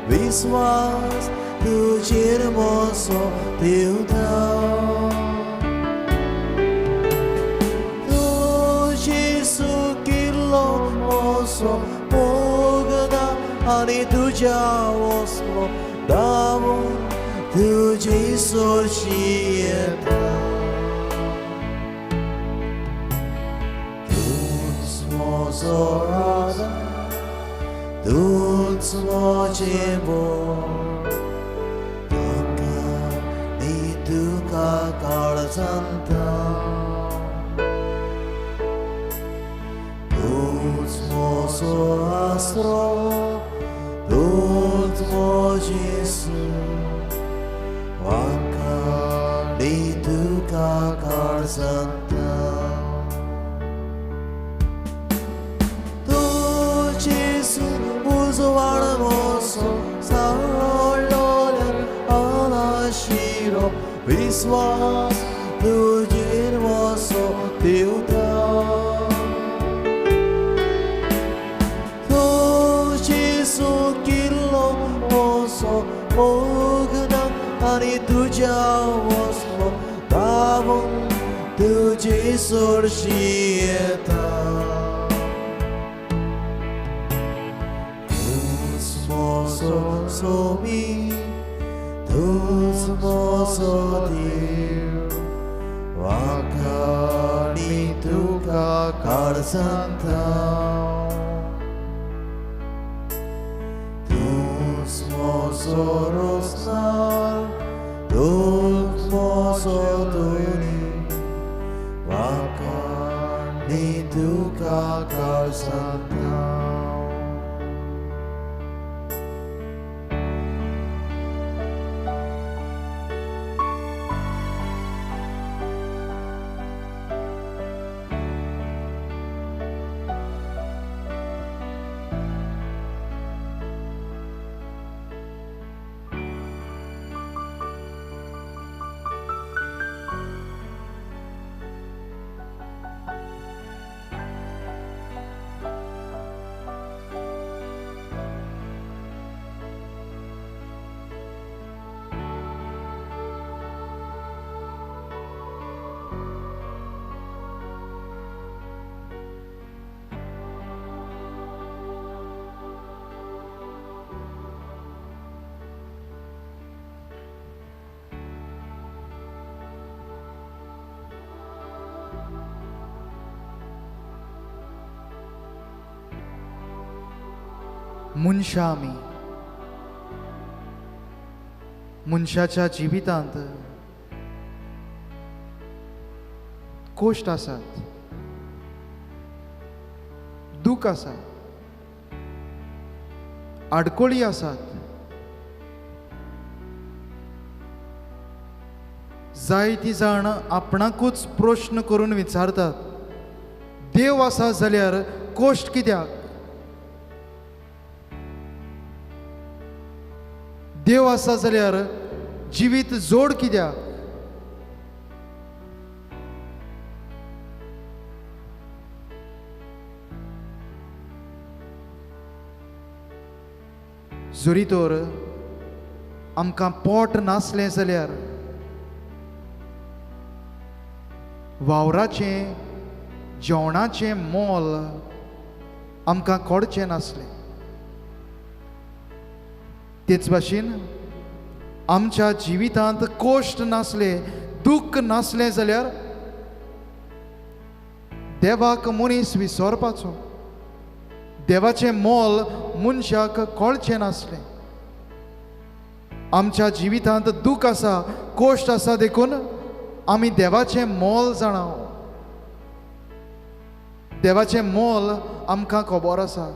विश्वास तुझेर मोसो देवता, तुझी सुकिल्लो मोसो मोगना आनी तुज्या वसलो दावून तुजी सोरशी येता. तूंच मोसो राजा, तूंच म्हजें बळ, ताका नी तुका काळजांत. तूंच म्हजो आसरो, तूंच म्हजें सूख, म्हाका नी तुका काळजांत. उजवाड मोसो साळलोल्यार आलाशिरो विश्वास तुजेर मोसो देवता. तुजी सुकिल्लो मोसो मोगना आनी तुज्या वसलो दावून तुजी सोरशी येता. सोमी तूंच म्हजो देव, वाखाणी तुका काळजांत. तूंच म्हजो रोजगार, तूंच म्हजो धनी, आकाशांत. मनशां आमी मनशाच्या जिवितांत कोश्ट आसात, दूख आसा, आडकोळी आसात. जायतीं जाण आपणाकूच प्रश्न करून विचारतात, देव आसा जाल्यार कोश्ट कित्याक? देव आसा जाल्यार जिवीत जोड कित्याक? जरी तर आमकां पोट नासलें जाल्यार वावराचें जेवणाचें मोल आमकां कळचें नासलें. तेच भाशेन आमच्या जिवितांत कोश्ट नासले, दुख्ख नासलें जाल्यार देवाक मनीस विसरपाचो, देवाचें मोल मनशाक कळचें नासलें. आमच्या जिवितांत दुख्ख आसा, कोश्ट आसा, देखून आमी देवाचें मोल जाणाव, देवाचें मोल आमकां खबर आसा.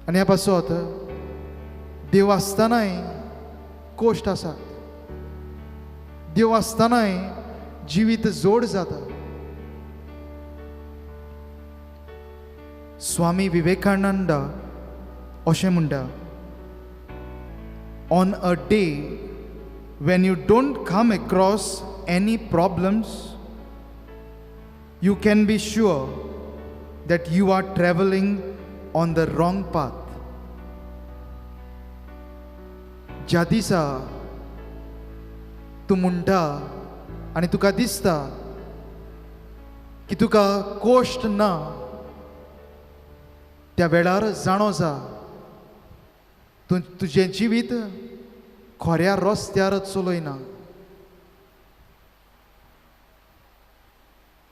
आनी ह्या पासत देव आसतनाय कोश्ट आसात, देव आसतनाय जिवीत जोड जाता. स्वामी विवेकानंद अशें म्हणटा, On a day when you don't come across any problems, you can be sure that you are traveling on the wrong path. ज्या दिसा तूं म्हणटा आनी तुका दिसता की तुका कोश्ट ना, त्या वेळार जाणो जा तूं तुजें जिवीत खऱ्या रस्त्यार चलयना.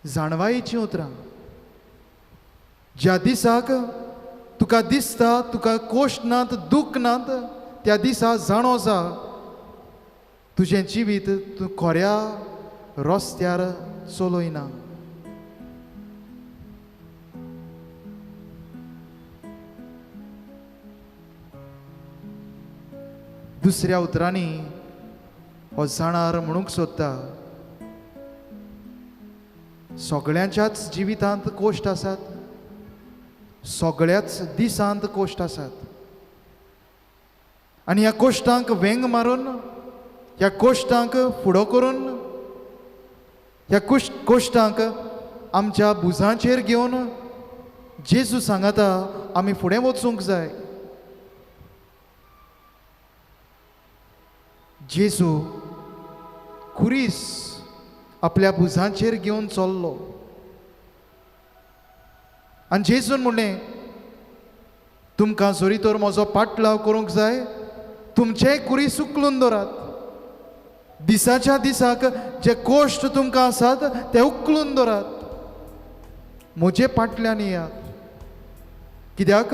जाणवायेचीं उतरां. ज्या दिसाक तुका दिसता तुका कोश्ट नात, दूख नात, त्या दिसा जाणो जा तुजें जिवीत तूं खऱ्या रस्त्यार चलयना. दुसऱ्या उतरांनी हो जाणार म्हणूंक सोदता, सगळ्यांच्याच जिवितांत कोश्ट आसात, सगळ्याच दिसांत कोश्ट आसात, आनी ह्या कोश्टांक वेंग मारून, ह्या कोश्टांक फुडो करून, ह्या कोश्टांक आमच्या भुजांचेर घेवन जेजू सांगता आमी फुडें वचूंक जाय. जेजू खुरीस आपल्या भुजांचेर घेवन चल्लो आनी जेजून म्हणलें, तुमकां जरी तर म्हजो पाटलाव करूंक जाय, तुमचेय खुरीस उखलून दवरात, दिसाच्या दिसाक जे कोश्ट तुमकां आसात ते उखलून दवरात, म्हजे पाटल्यान येयात, कित्याक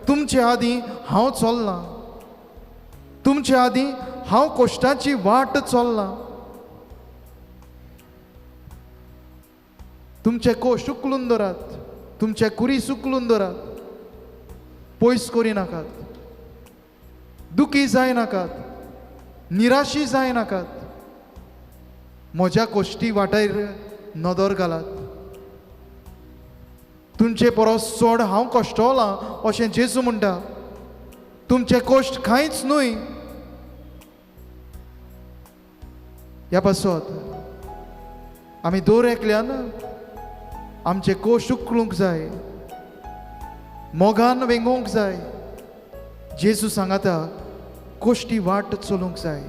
तुमचे आदीं हांव चल्लां, तुमचे आदीं हांव कोश्टाची वाट चल्लां. तुमचे कोश उखलून दवरात, तुमचे कुरीस उखलून दवरात, पयस करिनाकात, दुखी जायनाकात, निराशी जायनाकात, म्हज्या कोश्टी वाटेर नदर घालात। तुमचे परस चड हांव कश्टवलां अशें जेजू म्हणटा। तुमचे कश्ट कांयच न्हय। ह्या पासत आमी दर एकल्यान आमचे कोश उखलूंक जाय, मोगान वेंगोवंक जाय। जेजू सांगाता कोश्टी वाट चलूंक जाय।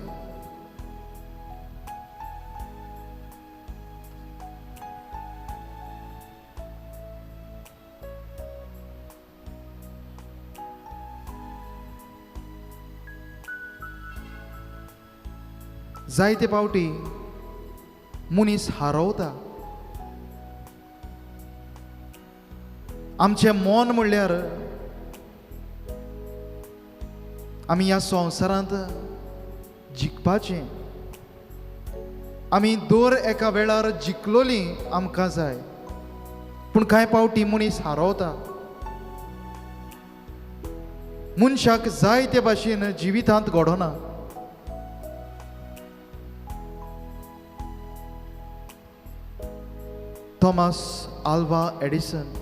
जायते पावटी मनीस हारवता। आमचें मन म्हणल्यार आमी ह्या संवसारांत जिखपाचें, आमी दर एका वेळार जिखलोली आमकां जाय, पूण कांय पावटी मनीस हारवता। मनशाक जाय ते भाशेन जिवितांत घडना। थॉमस आल्वा एडिसन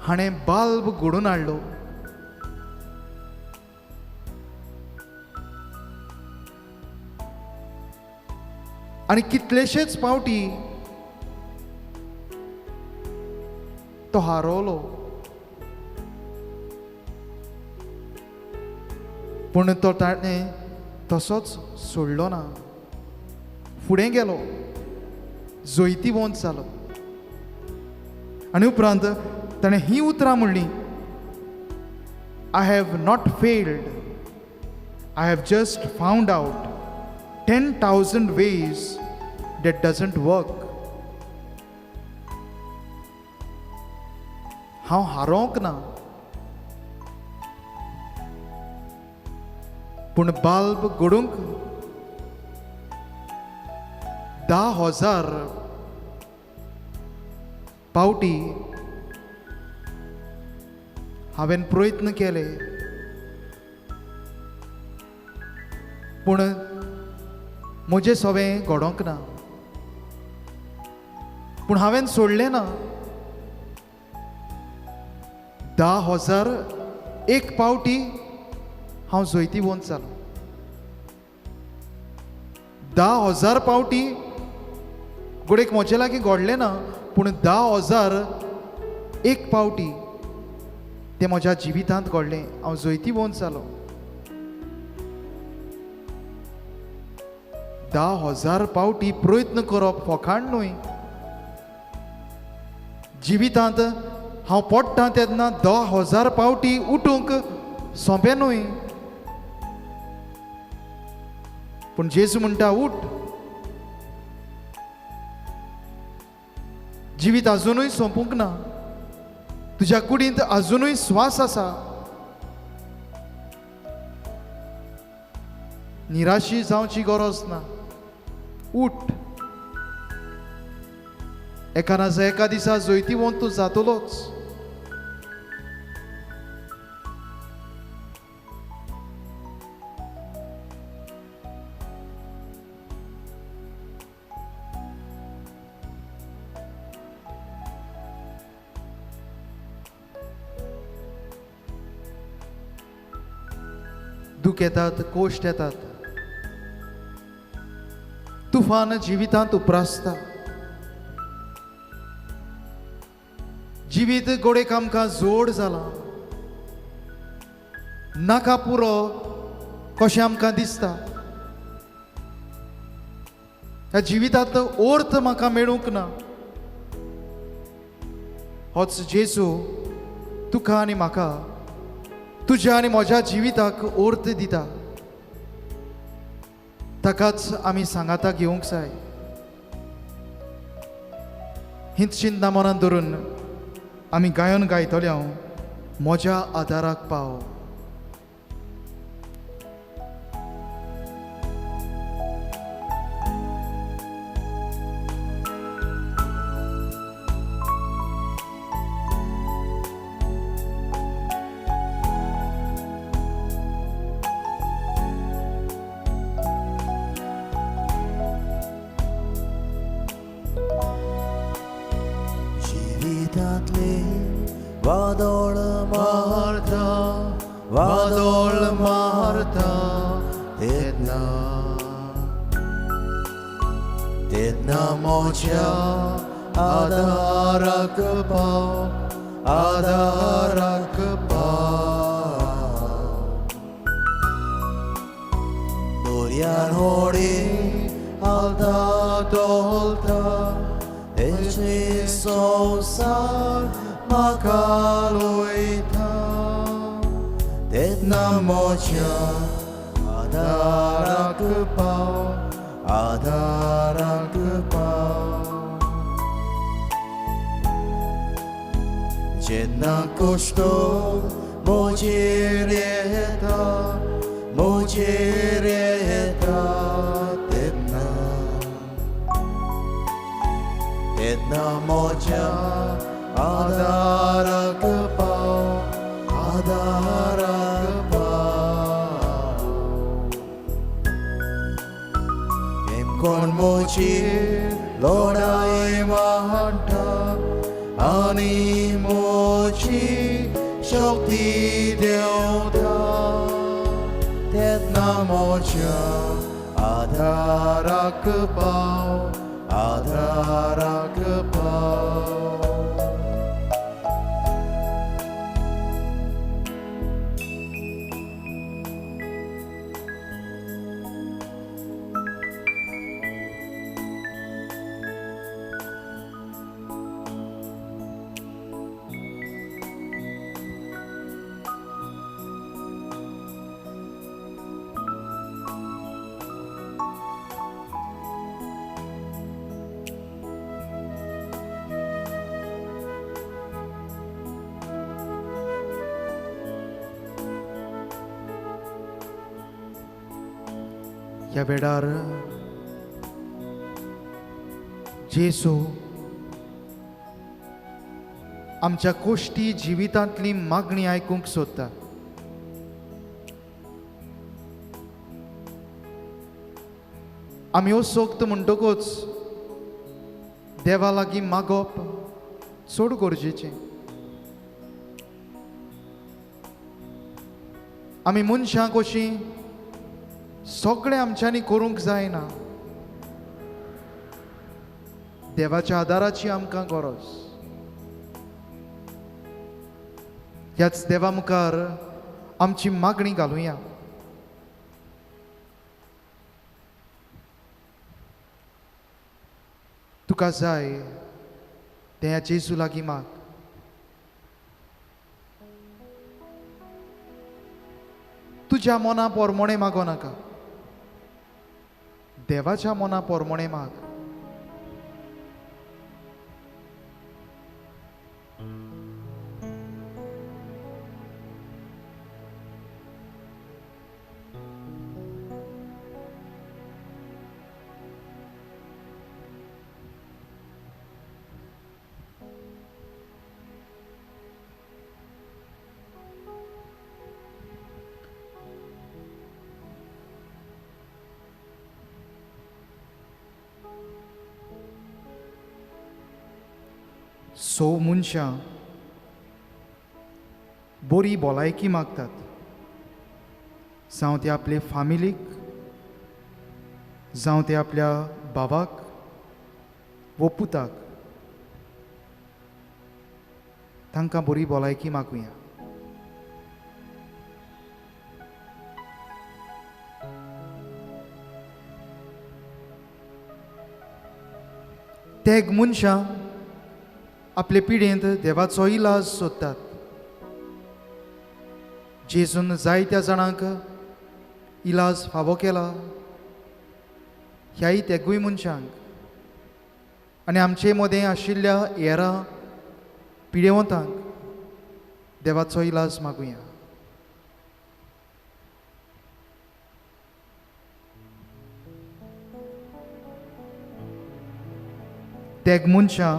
हाणें बल्ब घडोवन हाडलो। आनी कितलेशेच पावटी तो हारवलो, पूण तो ताणें तसोच सोडलो ना, फुडें गेलो, जैतिवंत जालो। आनी उपरांत ताणें ही उतरां म्हणलीं, I have not failed, I have just found out 10,000 ways that doesn't work. हांव हारोवंक ना, पूण बल्ब घडूंक 10,000 पावटी हांवें प्रयत्न केले, पूण म्हजें सवें घडोवंक ना, पूण हांवें सोडलें ना। 10,001 पावटी हांव जैतिवंत जालो। 10,000 पावटी घडयेक म्हजे लागीं घडलें ना, पूण 10,001 पावटी तें म्हज्या जिवितांत घडलें, हांव जैतिवंत जालो। 10,000 पावटी प्रयत्न करप फकाण न्हय। जिवितांत हांव पडटा तेन्ना 10,000 पावटी उठूंक सोंपें न्हय, पूण जेजू म्हणटा उठ। जिवीत आजुनूय सोंपूंक ना, तुज्या कुडींत आजुनूय स्वास आसा। निराशी जावची गरज ना, उठ। एका ना एका दिसा जैतिवंत तूं जातलोच। दुख येतात, कोश्ट येतात, तुफान जिवितांत उप्रासता। जिवीत गोडेक आमकां जोड जालां, नाका पुरो कशें आमकां दिसता। ह्या जिवितांत अर्थ म्हाका मेळूंक ना। होच जेजू तुका आनी म्हाका, तुज्या आनी म्हज्या जिविताक अर्थ दिता। ताकाच आमी सांगाता घेवंक जाय। हीच चिंता मनांत धरून आमी गायन गायतले हांव, म्हज्या आदाराक पाव। वादोळ मारता वादोळ मारता तेन्ना तेन्ना म्हज्या आदाराक पाव आदाराक पाव दर्यार होडी हालता धोलता तेची संवसार म्हाका लोयता तेन्ना म्हज्या आदाराक पाव आदाराक पाव जेन्ना कश्ट म्हजेर येता म्हजेर येता तेन्ना तेन्ना म्हज्या आदाराक पाव आदाराक पाव कोण म्हजी लढाय मांडटा आनी म्हजी शक्ती देंवता तेन्ना म्हज्या आदाराक पाव आदाराक पाव. ह्या वेळार जेजू आमच्या कोश्टी जिवितांतली मागणी आयकूंक सोदता. आमी असोक्त म्हणटकूच देवा लागीं मागप चड गरजेचें. आमी मनशां कशीं सगळें आमच्यांनी करूंक जायना, देवाच्या आदाराची आमकां गरज. ह्याच देवा मुखार आमची मागणी घालुया. तुका जाय तें ह्या जेजू लागीं माग. तुज्या मना पोरमोणें मागो नाका, देवाच्या मना पोरमोणें माग. सो मनशां बरी भलायकी मागतात, जावं ते आपले फामिलीक, जावं ते आपल्या बाबाक वो पुताक, तांकां बरी भलायकी मागुया. तेग मनशां आपले पिडेंत देवाचो इलाज सोदतात. जेजून जायत्या जाणांक इलाज फावो केला ह्याय तेगूय मनशांक आनी आमचे मदें आशिल्ल्या हेरां पिडेवंतांक देवाचो इलाज मागुया. तेग मनशां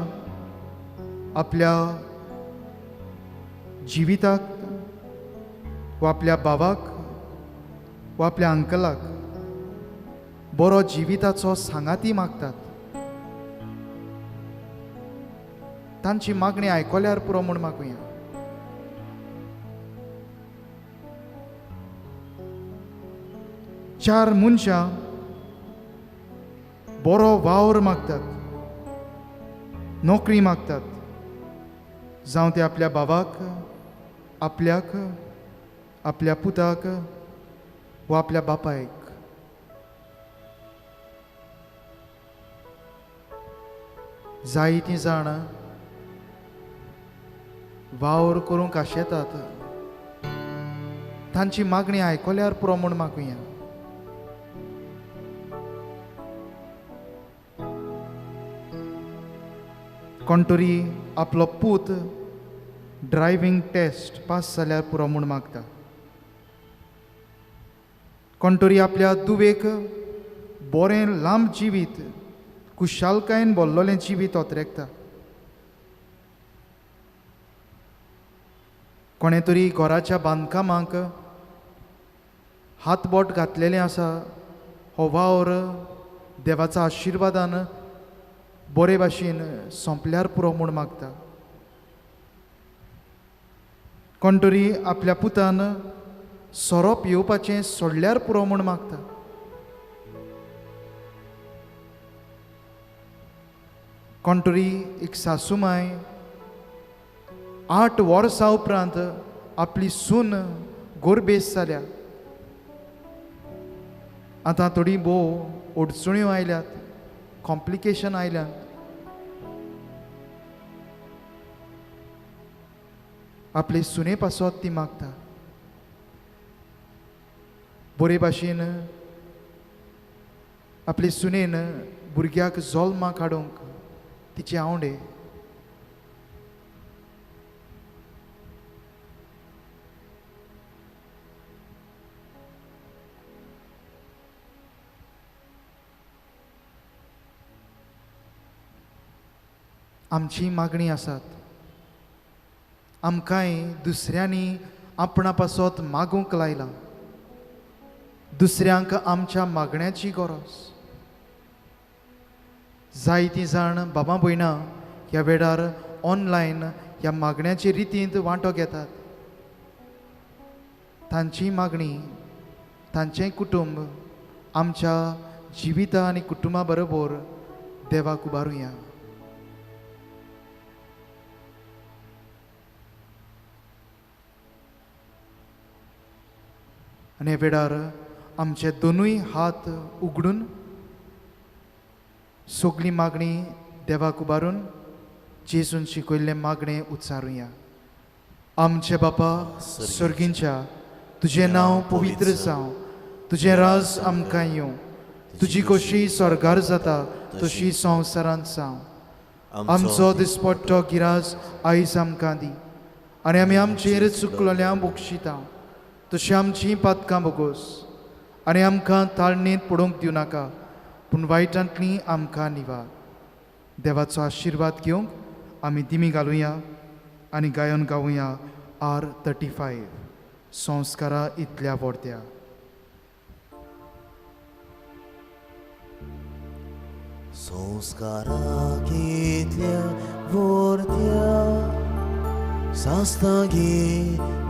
आपल्या जिविताक वा आपल्या बाबाक वा आपल्या अंकलाक बरो जिविताचो सांगाती मागतात. तांची मागणी आयकल्यार पुरो म्हूण मागुया. चार मनशां बरो वावर मागतात, नोकरी मागतात, जावं ते आपल्या बाबाक, आपल्याक, आपल्या पुताक वा आपल्या बापायक. जायतीं जाणां वावर करूंक आशेतात, तांची मागणी आयकल्यार पुरो म्हूण मागुया. कोण तरी आपलो पूत ड्रायव्हींग टेस्ट पास जाल्यार पुरो म्हूण मागता, कोण तरी आपल्या दुवेक बरें लांब जिवीत, खुशालकायेन भरलेलें जिवीत ओतरेकता, कोणें तरी घराच्या बांदकामाक हातबोट घातलेलें आसा, हो वावर देवाच्या आशिर्वादान बरे भाशेन सोंपल्यार पुरो म्हूण मागता. कोण तरी आपल्या पुतान सोरो पिवपाचें सोडल्यार पुरो म्हूण मागता. कोण तरी एक सासूमाय 8 वर्सां उपरांत आपली सून गोरबेस जाल्या, आतां थोडी भोव अडचण्यो आयल्यात, कॉम्प्लिकेशन आयल्यात, आपले सुने पासत ती मागता. बरे भाशेन आपले सुनेन भुरग्याक जल्माक हाडूंक तिचे आवडे. आमची मागणी आसात, आमकांय दुसऱ्यांनी आपणा पासत मागूंक लायलां, दुसऱ्यांक आमच्या मागण्याची गरज. जायतीं जाण बाबा भयणां ह्या वेळार ऑनलायन ह्या मागण्याचे रितींत वांटो घेतात. तांची मागणी, तांचें कुटुंब आमच्या जिविता आनी कुटुंबा बरोबर देवाक उबारुया. आनी वेळार आमचे दोनूय हात उगडून सगळी मागणी देवाक उबारून जेजून शिकयल्लें मागणें उच्चारुया. आमचे बापा सर्गींच्या, तुजें नांव पवित्र जावं, तुजें राज आमकां येवं, तुजी कशी स्वर्गार जाता तशी संवसारांत जावं. आमचो दिसपट्टो गिराज आयज आमकां दी आनी आमी आमचेर चुकलोल्या बक्षिता तशी आमची पातकां बोगोस आनी आमकां ताळणेंत पडोवंक दिवं नाका, पूण वायटांतली आमकां निवार. देवाचो आशिर्वाद घेवंक आमी दिमी घालुया आनी गायन गावुया R35 संस्कारा इतल्या व्हडत्या. संस्कारा कितल्या व्हडत्या सास्तागी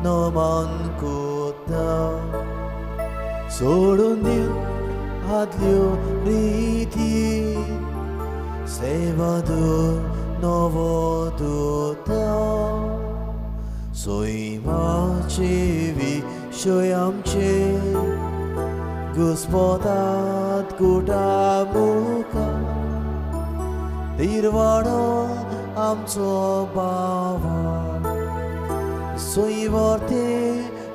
नमान कोता, सोडून दिव आदल्यो रिती, सेवा नवो दुता, सैमाचे विशय आमचे घुस्पतात कुटा मुखार, तिरवाडो आमचो बाबा सोयवर्ते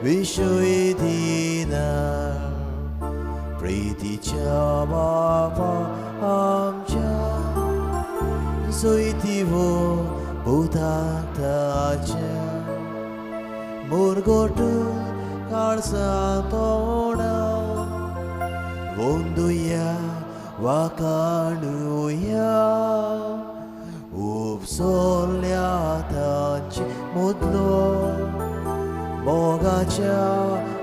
विशय दिना, प्रितीच्या बाबा आमच्या सोयतिवो भुताच्या, मुरगोट काळसा तोंडा वंदुया वाकाणुया, उपसोल्या तांचे मुदलो मोगाच्या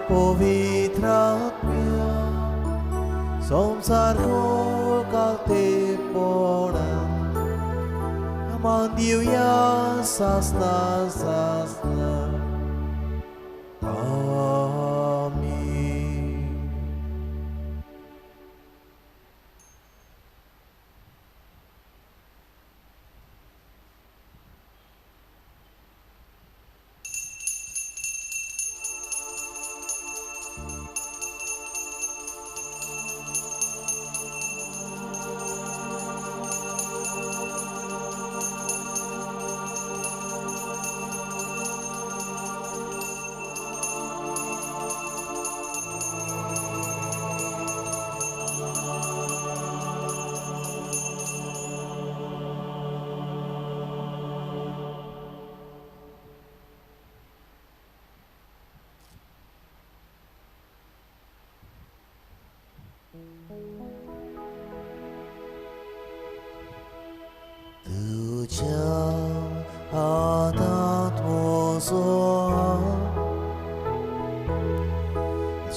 पवित्रात्म्या, संवसार कालतेपणा मान दिवया सासना सासना. आमीन.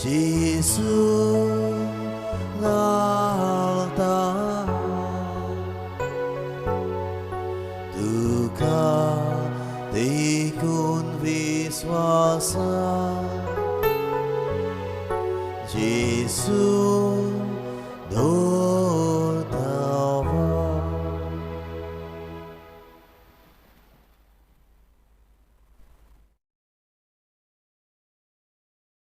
जेजू घालता तुका देखून विस्वासा जेजू